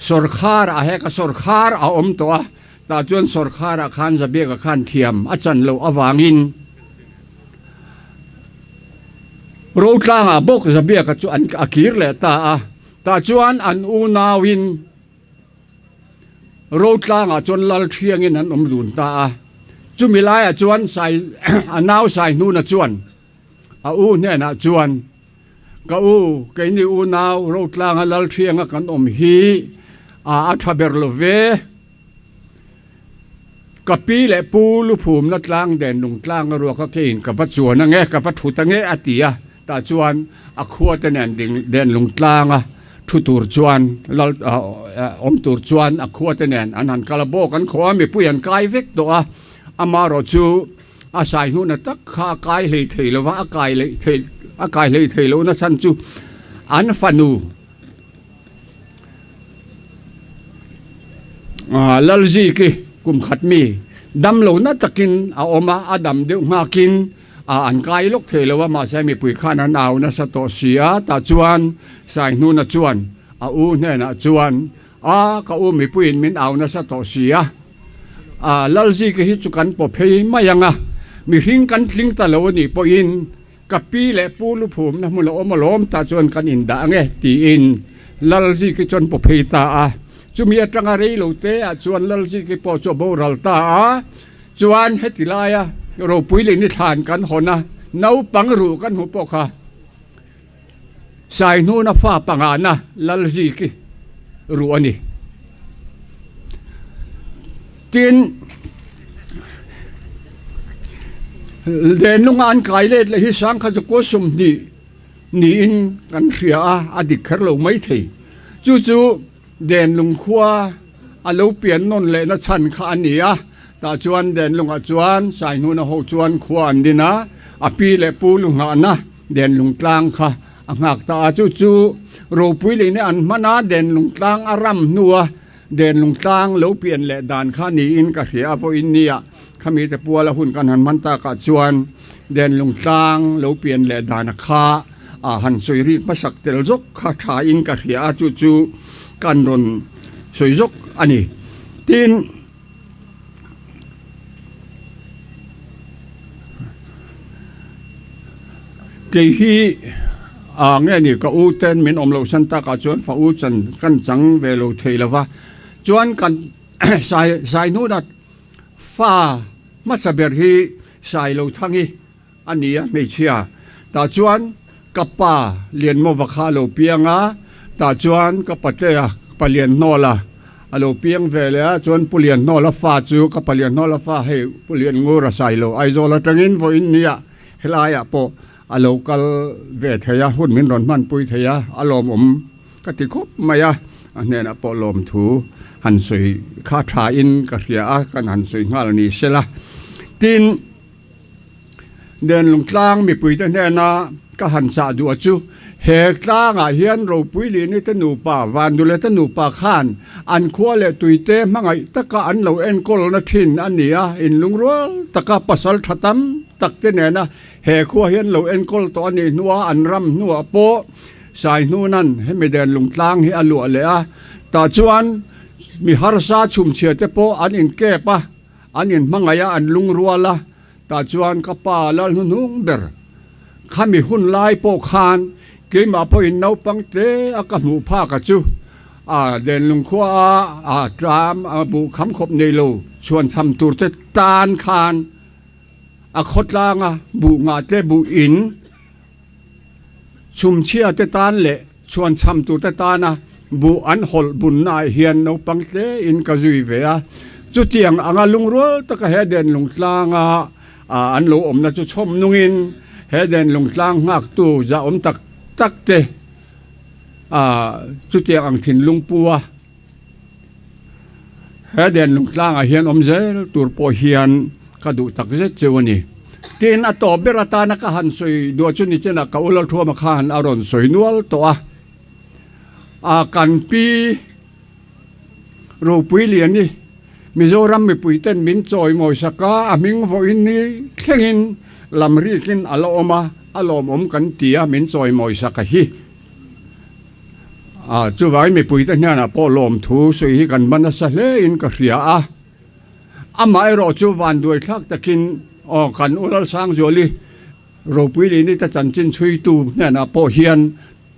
Sawrkhar a hek a, sawrkhar a awm tawh a. Tah chuan sawrkharah khan Zabiaka khan thiam a chan loh avangin Rotlangah bawk Zabiaka chu an a kir leh ta a. Tah chuan an unauin Rotlangah chuan Lalthiangin an awm dun ta a. Chumi laiah chuan Sai a nau Saihnuna chuan a u hnenah chuan, Ka u, keini unau Rotlanga Lalthianga kan awm hi a a tha ber lo ve. Ka pi leh pu luphumna tlang den lung tlanga ruak a keiin ka va chuan ange, ka va thut ange a ti a. Tah chuan a khua te nen ding den lung tlanga thu tur chuan lal awm tur chuan a khua te nen an han kal a, bawk an khawh a, mipui an kai vek tawh a, amaherawh chu A sai hnuna tak kha a kai hlei thei lo va, a kai leh thei a kai hlei thei lohna chhan chu an fanu Lalziki kum khat mi dam lohna takin a awm a, a dam deuh nghakin an kai lawk thei lo a, mahse mipui khan an au nasa tawh si a, tah chuan sai hnuna chuan a u hnenah chuan A, ka u mipuiin min au nasa tawh si a, a Lalzika hi chu kan paw phei mai ang a, mihring kan tling ta lo a nih pawhin ka pi leh pu luphumna hmun a awm alawm tah chuan kan indah ang e tiin Lalziki chuan paw phei ta a, chumi atanga rei lo te ah chuan Lalziki pawh chu a boral ta a, chuan heti laia ropui leh ni thlan kan hawn a, naupang ruh kan hmu pawh kha. Saihnuna fa pangana Lalziki ruh a ni. Tin, Lenlunga an kai let leh hi Sangkha Zakua 20 niin kan hria a, a dik kher lo mai thei. Chu chu Denlung khua a lo pian nawn lehna chhan kha a ni a. Tah chuan Denlungah chuan Saihnuna ho chuan khua an din a, a pi leh pu lu nghahna Denlung tlang kha a nghak ta a. Chu chu ropui lehna an hman a, Denlung tlang a ram hnua Denlung tlang lo pian leh dan kha niin ka hria a, vawiin nia khami te puala hun kan han hman takah chuan Denlung tlang lo pian leh dana kha a han sawi rik hmasak tel zawk kha thain ka hria a, chu chu kan rawn sawi zawk a ni. Tin, kei hi a nge ni ka u ten min awm loh san takah chuan fa u chan kan chang ve lo thei lo va, chuan kan sai sai hnuna fa hmasa ber hi sai lo thang i a ni a hmeichhia tah chuan ka pa Lianmawva kha a lo piang a, tah chuan ka patea pa Lianhnawla a lo piang ve leh a, chuan Pu Lianhnawla fa chu ka pa Lianhnawla fa hei Pu Lianngura Sailo Aizawl atangin vawiin nia helaiah pawh a lo kal ve thei a, hun min rawn hmanpui thei a, a lawmawm ka ti khawp mai a, a hnenah pawh lawmthu han sawi kha thain ka hria a, kan han sawi nghal ni sela. Tin. Denlung tlang mipuite hnena ka han chah duh a chu, he tlangah hian ropui lini te nupa, Vandule te nupa khan an khua leh tuite hmangaih taka an lo enkawlna thin a ni a, inlungrual taka pasal tha tam tak te nena he khua hian lo enkawl tawh a nih hnua an ram hnuah pawh Saihnuna'n hemi Denlung tlang hi a luah leh a, tah chuan mi harsa chhumchhia te pawh an inkep a. An inhmangaih a, an lungrual a, tah chuan ka pa lal hnuhnung ber. Khami hun lai pawh khan keimah pawhin naupang te a ka hmuh phak a chu a Denlung khua a a tram a buh kham khawp nei lo chhuan tham tur te tan khan a khawtlang a buh ngah te buh in chhumchhia te tan leh Chhuan chham tute tana buh an hawlh bunnaah hian naupang tlein ka zui ve a. Chutiang anga lungrual taka he Denlung tlanga an lo awmna chu chhawm nungin he Denlung tlang nghaktu zahawm tak tak te chutiang ang thinlung pu a he Denlung tlangah hian awm zel tur pawh hian ka duh tak zet cheu a ni. Tin, a tawp ber atana ka han sawi duah chu ni chenah ka u Lalthuama khan a rawn sawi nual tawh a, a kan pi ropui lian hi Mizoram mipui ten min chawi ngawisak a, a hming vawiin ni thlengin lam rikin a la awm a, a lawmawm kan ti a, min chawi ngawisak a hi. A, chuvangin mipuite hnenah pawh lawmthu sawi hi kan va nasa hlein ka hria a. Amaherawh chu vanduai thlak takin aw kan U Lalsangzuali ropui leh nita chanchin chhuitu hnenah pawh hian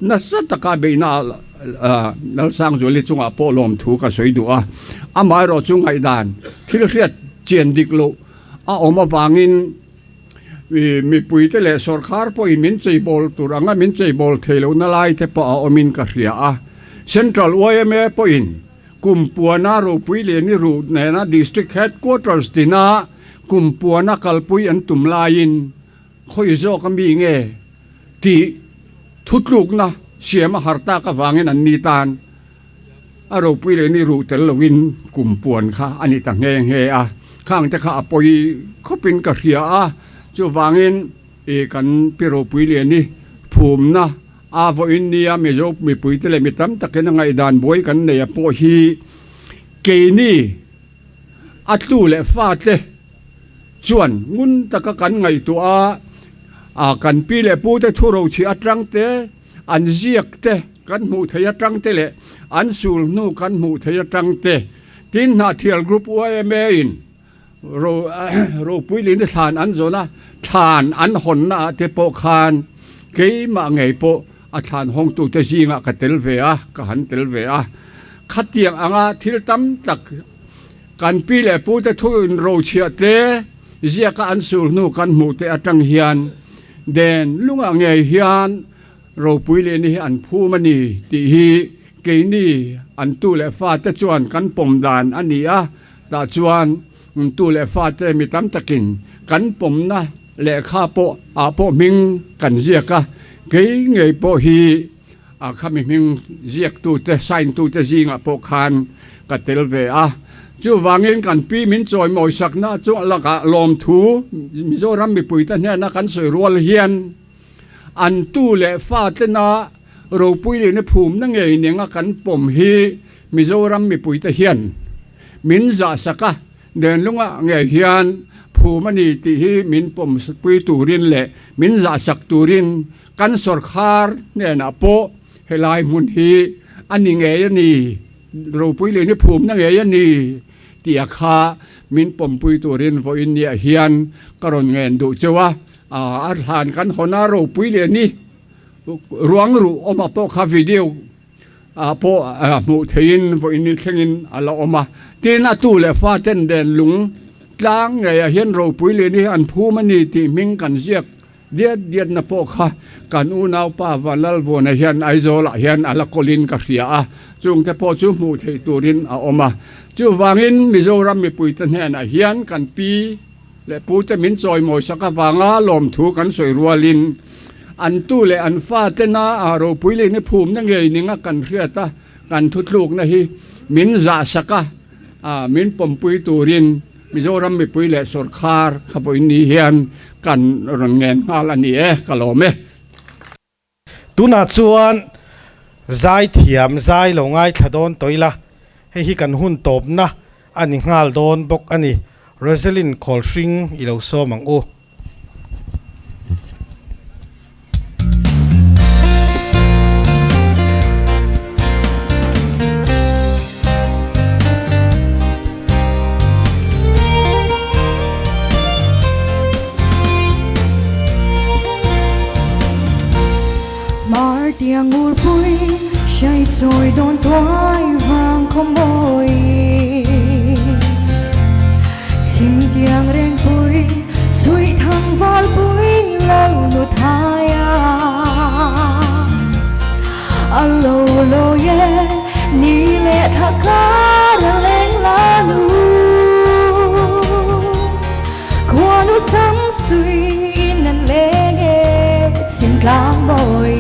nasa taka beihna Lalsangzuali chungah pawh lawmthu ka sawi duh a. Amaherawh chu ngaihdan thil hriat chian dik loh a awm avangin mipuite leh sawrkhar pawhin min cheibawl tur anga min cheibawl thei lohna lai te pawh a awmin ka hria a. Central yma pawhin Kum puana ropui leh ni ruh nena District Headquarters tina kum puana kalpui an tum laiin khawi zawk a mi nge tih thutlukna siam a har tak avangin an ni tan a ropui leh ni ruh tel lovin kum puan kha a ni ta nghe nghe a, khangte kha a pawi khawpin ka hria a, chuvangin ih kan pi ropui leh ni phumna A vawiin nia Mizo mipuite leh mi tam takin a ngaihdan buai kan nei a pawh hi keini a tlu leh fate chuan ngun taka kan ngaihtuah a, a kan pi leh pute thu rochhi atang te, an ziak te kan hmuh theih atang te leh an sul hnu kan hmuh theih atang te, tin Hnahthial Group yma in Ropui leh thlan an zawn a, thlan an hawnna ah te pawh khan keimah ngei pawh a thlan hawngtute zingah ka tel ve a, ka han tel ve a. Khatiang anga thil tam tak kan pi leh pute thu inrochhiah te ziaka an sul hnu kan hmuh te atang hian den lungah ngei hian ropui leh ni hi an phum a ni tih hi keini an tu leh fate chuan kan pawm dan a ni a. Tah chuan tu leh fate mi tam takin kan pawmna lehkha pawh ah pawh hming kan ziak a, kei ngei pawh hi a khami hming ziaktute, sign tute zingah pawh khan ka tel ve a. Chuvangin kan pi min chawimawi sakna chu lakah lawmthu Mizoram mipuite hnena kan sawi rual hian an tu leh fatena ropui lehna phumna ngei nenga kan pawm hi Mizoram mipuite hian min zahsak a, Denlunga ngei hian phum a ni tih hi min pawmpui turin leh min zahsak turin kan sawrkhar hnenah pawh helai hmun hi a ni ngei a ni. Ropui leh ni phumna ngei a ni tih a kha min pawmpui turin vawiin niah hian ka rawn ngen duh cheu a, a hlan kan hawn a ropui leh ni ruang ruh awma pawh kha video ah pawh hmuh theihin vawiin ni thlengin a la awm a, tin a tu leh fa ten den lung tlang ngeiah hian ropui leh ni an phum a ni tih hming kan ziak Diat diatna pawh kha kan unaupa Vanlalvuana hian Aizawlah hian a la kawlin ka hria a, chungte pawh chu hmuh theih turin a awm a. Chuvangin Mizoram mipuite hnenah hian kan pi leh pute min chawimawi sak avanga lawmthu kan sawi rualin an tu leh an fatena a ropui leh ni phumna ngei ninga kan hriat a, kan thutlukna hi min zahsak a, min pawmpui turin Mizoram mipui leh sawrkhar kha vawiin ni hian kan rawn ngen nghal a ni e, ka lawm e. Tunah chuan zai thiam zai lo ngaithla dawn tawh ila, hei hi kan hun tawpna a ni nghal dawn bawk a ni. Roselyn Khawlhring i lo sawm ang u. Mar tiang ur pui hrai chawi dawn tuai vang khaw mawi Chhim tiang reng pui chhui thang val pui lal nu thai a A lo lo ye ni leh thla kar a leng la lu Khuanu sam sui in an leng e chhim tlang mawi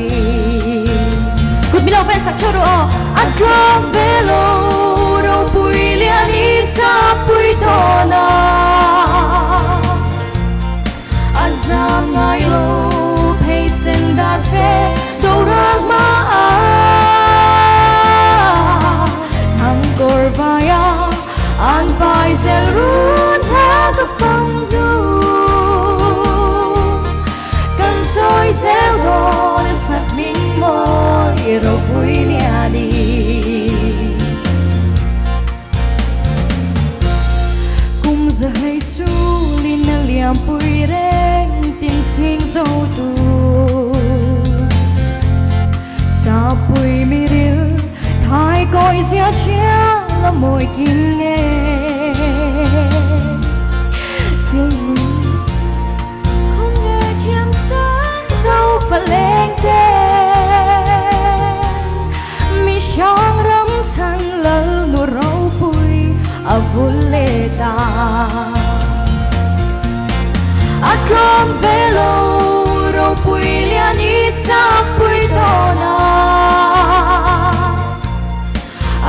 Kut mi lo pen sak cheu ru aw A tlawm ve lo ropui lian i sa pui tawn a A zam ngai lo phei sen dar fe do ral hma a Thang kawr vai a an pai zel run hla ka fang hnu Kan sawi zel dawn a sak hming mawi ropui lian i. Kum za hlei sulin a liampui reng tin chhing zo tu. Sapui miril thai kawi zia chiang a mawi kim nge. Khawnge thiam sang zo fa leng te Mi hrang ram chhan lal nu ropui a vul leh ta. A tlawm ve lo ropui lian i sapui tawn a.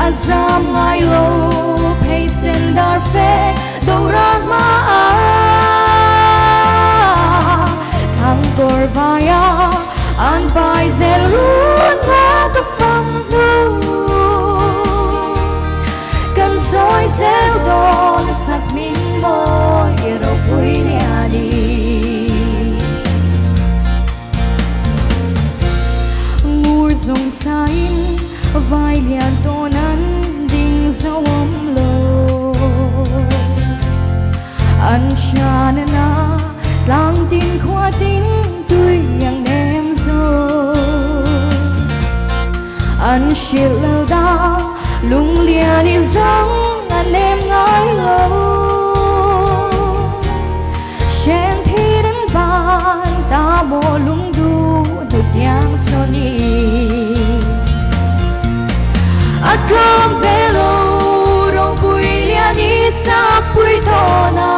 A zam ngai lo phei sen dar fe do ral hma a Thang kawr vai a an pai zel run hla ka fang hnu Kan sawi zel dawn a sak hming mawi ropui lian i. Ngur zawng sain vai lian tawn an ding zo awm lo. An hran a na tlang tin khua tin tui ang nem zo. An hrilh lo da lung lian i zawng an nem ngai lo. Shen thi đến ban ta mô lung du du tiang cho ni A tlawm ve lo ropui lian i sa pui tawn a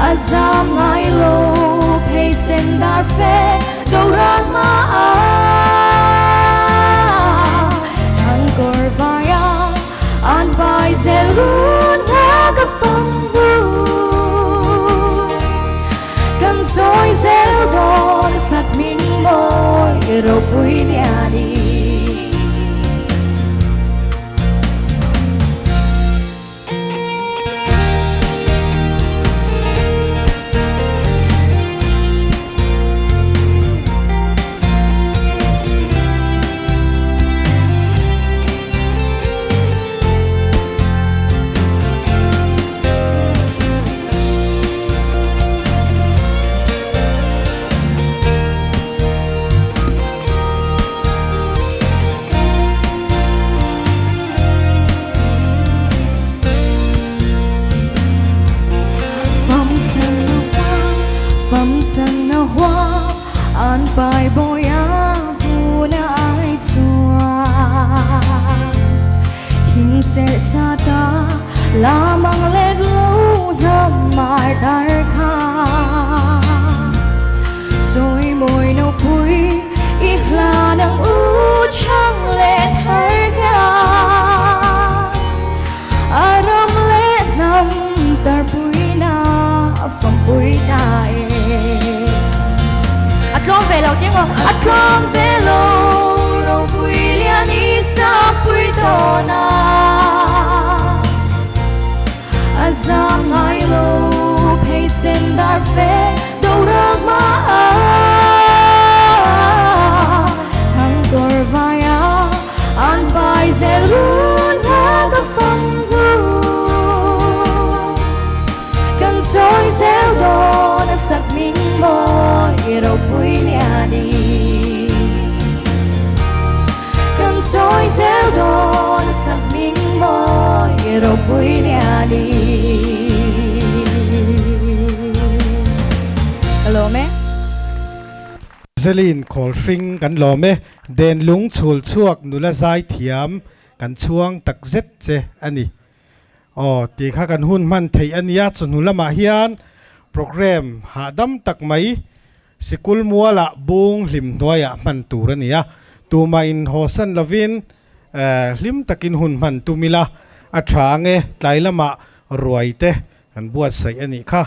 A zam ngai lo phei sen dar fe do ral hma a Thang kawr vai a. Ropui liani. Zelin Khawlhring kan lawm e, Denlung chhul chhuak nula zai thiam kan chhuang tak zet che a ni. Aw tih kha kan hun hman theih a nia, chawhnu lamah hian programme hahdam tak mai sikul mualah bung hlim hnuaiah hman tur a ni a, tumah inhawsan lovin hlim takin hun hman tum ila a tha ange, tlai lamah ruai te kan buatsaih a nih kha.